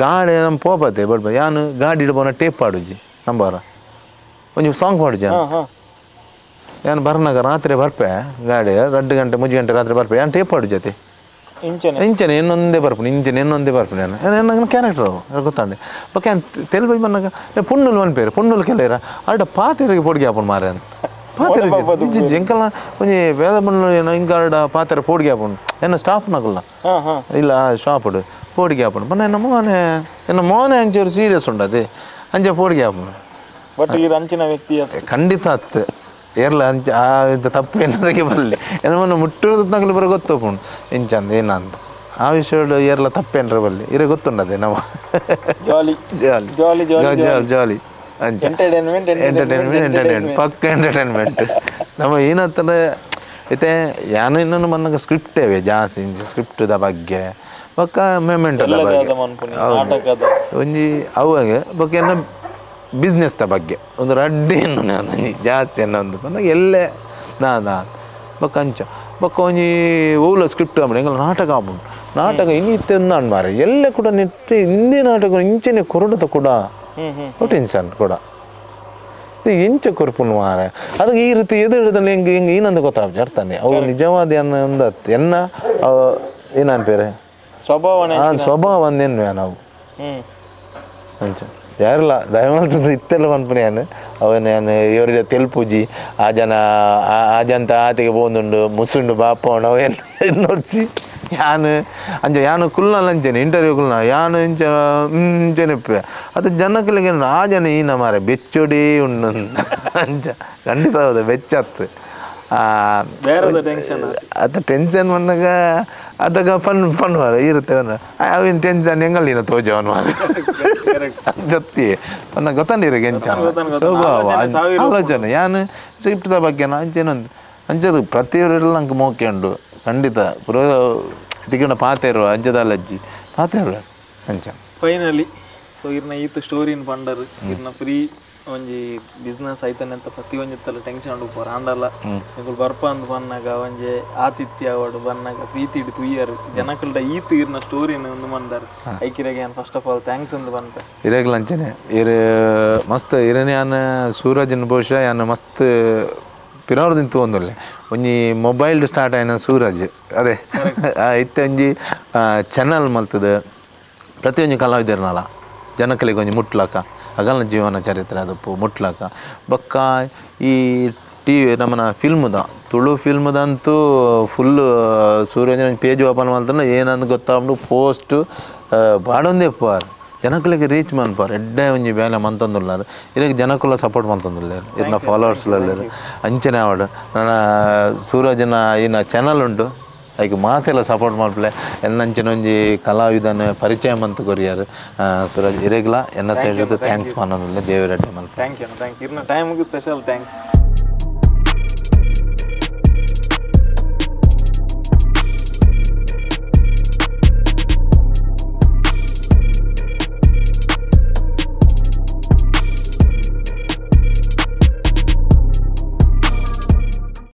ಗಾಡಿ ನಮ್ಮ ಪೋಪತೆ ಬಡ್ಬ ಯಾನು ಗಾಡಿ ಇಡ್ಬೋನ ಟೇಪ್ ಪಾಡುಜಿ ನಂಬಾರ ಒಂಜಿ ಸಾಂಗ್ ಪಾಡುಜಿ ಯಾನು ಬರ್ನಾಗ ರಾತ್ರಿ ಬರ್ಪೆ ಗಾಡಿ 2 ಗಂಟೆ 3 ಗಂಟೆ ರಾತ್ರಿ ಬರ್ಪೆ ಯಾನು ಟೇಪ್ ಪಾಡುಜಿ ಅತಿ ಇಂಚನೆ ಇನ್ನೊಂದೇ ಬರ್ಪುನು ಇಂಚನೆ ಇನ್ನೊಂದೇ ಬರ್ಪುನು ನಾನು ನನ್ನ ಕ್ಯಾರೆಕ್ಟರ್ ಅವು ಗೊತ್ತಾಂಡೆ ಓಕೆ ತೆಲುಗು ಬನ್ನಾಗ ಪುಣ್ಣುಲು ಅನ್ಪೇರು ಪುಣ್ಣುಲು ಕೆಲರ ಅಡ ಪಾತೆರಿಗೆ ಪೊಡ್ಗೆ ಆಪುಂಡು ಮಾರೆ ಅಂತ ಪಾತೆರ ಎಂಕಲ್ಲ ಒಂಜಿ ವೇದ ಪುಣ್ಣು ಏನೋ ಇಂಕ ಅಡ ಪಾತೆರ ಪೋಡ್ಗೆ ಆಪುಂಡು ಎನ್ನ ಸ್ಟಾಫ್ ನಗುಲ್ಲ ಇಲ್ಲ ಶಾಪುಡು ಪೋಡಿಗೆ ಆಪುಂಡು ಪನ್ನ ಎನ್ನ ಮೋನೆ ಎನ್ನ ಮೋನೆ ಅಂಚೂರು ಸೀರಿಯಸ್ ಉಂಡು ಅದೇ ಅಂಚೆ ಪೋಡಿಗೆ ಆಪುಂಡು ಬಟ್ ಈ ಅಂಚಿನ ವ್ಯಕ್ತಿ ಖಂಡಿತ ಅತ್ತು ಏರ್ಲ ಅಂಚ ಆ ಇಂಥ ತಪ್ಪು ಏನಾರಿಗೆ ಬರಲಿ ಎನ್ನ ಮೊನ್ನೆ ಮುಟ್ಟುದು ನಗಲು ಬರೋ ಗೊತ್ತೋಪುಂಡು ಇಂಚಂದ ಏನಂತ ಆ ವಿಷಯ ಏರ್ಲ ತಪ್ಪೇನ್ರ ಬರಲಿ ಇರೇ ಗೊತ್ತುಂಡದೆ ನಮ್ಮ ಜಾಲಿ ಜಾಲಿ ಜಾಲಿ ಜಾಲಿ ಜಾಲಿ ಅಂಚ entertainment entertainment entertainment ಪಕ್ಕ ಎಂಟರ್ಟೈನ್ಮೆಂಟ್ ನಮ್ಮ ಏನಂತಂದ್ರೆ ಇತ್ತೆ ಯಾನು ಇನ್ನೊಂದು ಮನ್ನಗ ಸ್ಕ್ರಿಪ್ಟ್ ಇವೆ ಜಾಸ್ತಿ ಸ್ಕ್ರಿಪ್ಟ್ದ ಬಗ್ಗೆ ಬೊಕ್ಕ ಮೆಮೆಂಟದ ಬಗ್ಗೆ ಒಂಜಿ ಅವಾಗ ಬೊಕ್ಕ ಎನ್ನ ಬಿಸ್ನೆಸ್ದ ಬಗ್ಗೆ ಒಂದು ರಡ್ಡೆ ಎನ್ನು ನಾನು ಜಾಸ್ತಿ ಎನ್ನ ಒಂದು ಪನ್ನಗ ಎಲ್ಲೆ ನಾ ಬೊಕ್ಕ ಅಂಚ ಬೊಕ್ಕ ಒಂಜಿ ಓಲ ಸ್ಕ್ರಿಪ್ಟ್ ಆಪುಂಡು ಎಂಕಲ್ ನಾಟಕ ಆಪುಂಡು ನಾಟಕ ಇನ್ನಿತ್ತೆ ಅಂದ್ ಮಾರೆ ಎಲ್ಲೆ ಕೂಡ ನೆಟ್ಟು ಹಿಂದೆ ನಾಟಕ ಇಂಚನೆ ಕೊರಡದ ಕೂಡ ಟೆನ್ಷನ್ ಕೂಡ ಎಂಚ ಕೊರ್ಪುಂಡು ಮಾರೆ ಅದಕ್ಕೆ ಈ ರೀತಿ ಎದುರು ಹೆಂಗೆ ಹೆಂಗೆ ಏನಂದು ಗೊತ್ತಾಗ್ತದೆ ಅರ್ಥಾನೆ ಅವು ನಿಜವಾದ ಎನ್ನ ಒಂದು ಎನ್ನ ಏನನ್ಪೇರೆ ಸ್ವಭಾವ ಸ್ವಭಾವ ಒಂದೇನು ನಾವು ಅಂಚ ಯಾರಲ್ಲ ದಯಮಾಲ್ತದ್ದು ಇತ್ತೆಲ್ಲ ಪನ್ಪುನಿ ಯಾನು ಅವನ ಇವರಿಗೆ ತೆಲ್ಪುಜಿ ಆ ಜನ ಆ ಜಂತ ಆತಿಗೆ ಪೋಂದುಂಡು ಮುಸುಂಡು ಬಾಪೋಣ ಅವೇನು ನೋಡ್ಸಿ ಯಾನು ಅಂಚ ಯಾನು ಕುಲ್ನಲ್ಲ ಅಂಚೆನೆ ಇಂಟರ್ವ್ಯೂ ಕುಲ್ನ ಯಾನು ಇಂಚ ಇಂಚೆನೆ ಅದು ಜನಕ್ಕಲಿಗೆ ಆ ಜನ ಈನ ಮಾರೆ ಬೆಚ್ಚೊಡಿ ಉಂಡು ಅಂಚ ಖಂಡಿತ ಹೌದು ಬೆಚ್ಚತ್ತು ಅದು ಟೆನ್ಷನ್ ಬಂದಾಗ ಅದಕ್ಕೆ ಪನ್ ಪನ್ನುವಾರ ಇರುತ್ತೆ ಅವಿನ ಟೆನ್ಷನ್ ಎಂಗಲ್ಲಿನ ತೋಜವನ್ ಮಾರೆ ಜೊತೆ ಪನ್ನ ಗೊತ್ತಂಡಿರ ಗೆಂಚ ಸ್ವಭಾವ ಆಲೋಚನೆ ಯಾನು ಸ್ವಿಫ್ಟ್ದ ಬಗ್ಗೆ ಅಂಚೇನೊಂದು ಅಂಚದು ಪ್ರತಿಯೊರೆಲ್ಲ ನಂಗೆ ಮೋಕೆ ಉಂಡು ಖಂಡಿತ ಪುರ ತಿಕ್ಕಣ ಪಾತೆರು ಅಂಚದಲ್ಲಜ್ಜಿ ಪಾತೆರು ಅಂಚ ಫೈನಲಿ ಸೊ ಇರ್ನ ಈತ ಸ್ಟೋರಿನ ಪಂಡರು ಇರ್ನ ಫ್ರೀ ಒಂಜಿ ಬಿಸ್ನೆಸ್ ಐತನೆ ಅಂತ ಪ್ರತಿ ಒಂಜಿ ತಲೆ ಟೆನ್ಷನ್ ಉಂಡು ಆಂಡಲ್ಲ ನಿಗುಲು ಬರ್ಪ ಅಂದ್ ಬನ್ನಾಗ ಒಂಜಿ ಆತಿಥ್ಯ ಅವಡು ಬನ್ನಾಗ ಪ್ರೀತಿ ಇಡು ತುಯ್ಯರು ಜನಕಲ್ಡ ಈತ ಇರ್ನ ಸ್ಟೋರಿನ ಒಂದು ಮಂದಾರು ಐಕಿರಾಗ ಏನು first of all thanks ಅಂದ್ ಬಂತ ಇರಗ್ಲ ಅಂಚನೆ ಇರ ಮಸ್ತ್ ಇರನೆ ಯಾನ್ ಸೂರಜನ ಬಹುಶಃ ಯಾನ್ ಮಸ್ತ್ ಪಿರವರ್ದಿನ ತೂವೊಂದುಲ್ಲೆ ಒಂಜಿ ಮೊಬೈಲ್ ಸ್ಟಾರ್ಟ್ ಆಯಿನ ಸೂರಜ್ ಅದೇ ಇತ್ತೆ ಒಂಜಿ ಚಾನಲ್ ಮಲ್ತದ ಪ್ರತಿಯೊಂಜಿ ಕಲಾವಿದರ್ನಲ ಜನಕಲಿಗೆ ಒಂಜಿ ಮುಟ್ಲಕ ಅಗಲ್ನ ಜೀವನ ಚರಿತ್ರೆ ಅದಪ್ಪು ಮುಟ್ಲಕ ಬೊಕ್ಕ ಈ ಟಿ ವಿ ನಮ್ಮನ ಫಿಲ್ಮ್ದ ತುಳು ಫಿಲ್ಮ್ದಂತೂ ಫುಲ್ ಸೂರಜನ ಪೇಜ್ ಓಪನ್ ಮಲ್ತನ ಏನಂದು ಗೊತ್ತಾಂಡು ಪೋಸ್ಟ್ ಬಾಡೊಂದೇ ಪೋರ್ ಜನಕುಲೆಗ್ ರೀಚ್ ಮನ್ಪಾರ್ ಎಡ್ಡೆ ಒಂಜಿ ಬೇಲೆ ಮಂತೊಂದುಲ್ಲಾರ್ ಇರೆಗ್ ಜನಕುಲ ಸಪೋರ್ಟ್ ಮಂತೊಂದುಲ್ಲೆರ್ ಇರ್ನ ಫಾಲೋವರ್ಸ್ ಉಲ್ಲೆರ್ ಅಂಚನೆ ಆವಡ್ ನನ ಸೂರಜನ ಈನ ಚಾನಲ್ ಉಂಟು ಐಕ್ ಮಾತೆಲ್ಲ ಸಪೋರ್ಟ್ ಮಲ್ಪಲೆ ಎನ್ನಂಚಿನ ಒಂಜಿ ಕಲಾವಿದನ ಪರಿಚಯ ಮಂತ್ ಕೊರಿಯರ್ ಸೂರಜ್ ಇರೆಗ್ಲ ಎನ್ನ side thanks ಮನ್ನೊಂದುಲ್ಲೆ ದೇವರೆಡ್ಡೆ ಮಲ್ಪಲೆ thank you thank you ಇರ್ನ ಟೈಮ್ಗೆ ಸ್ಪೆಷಲ್ thanks.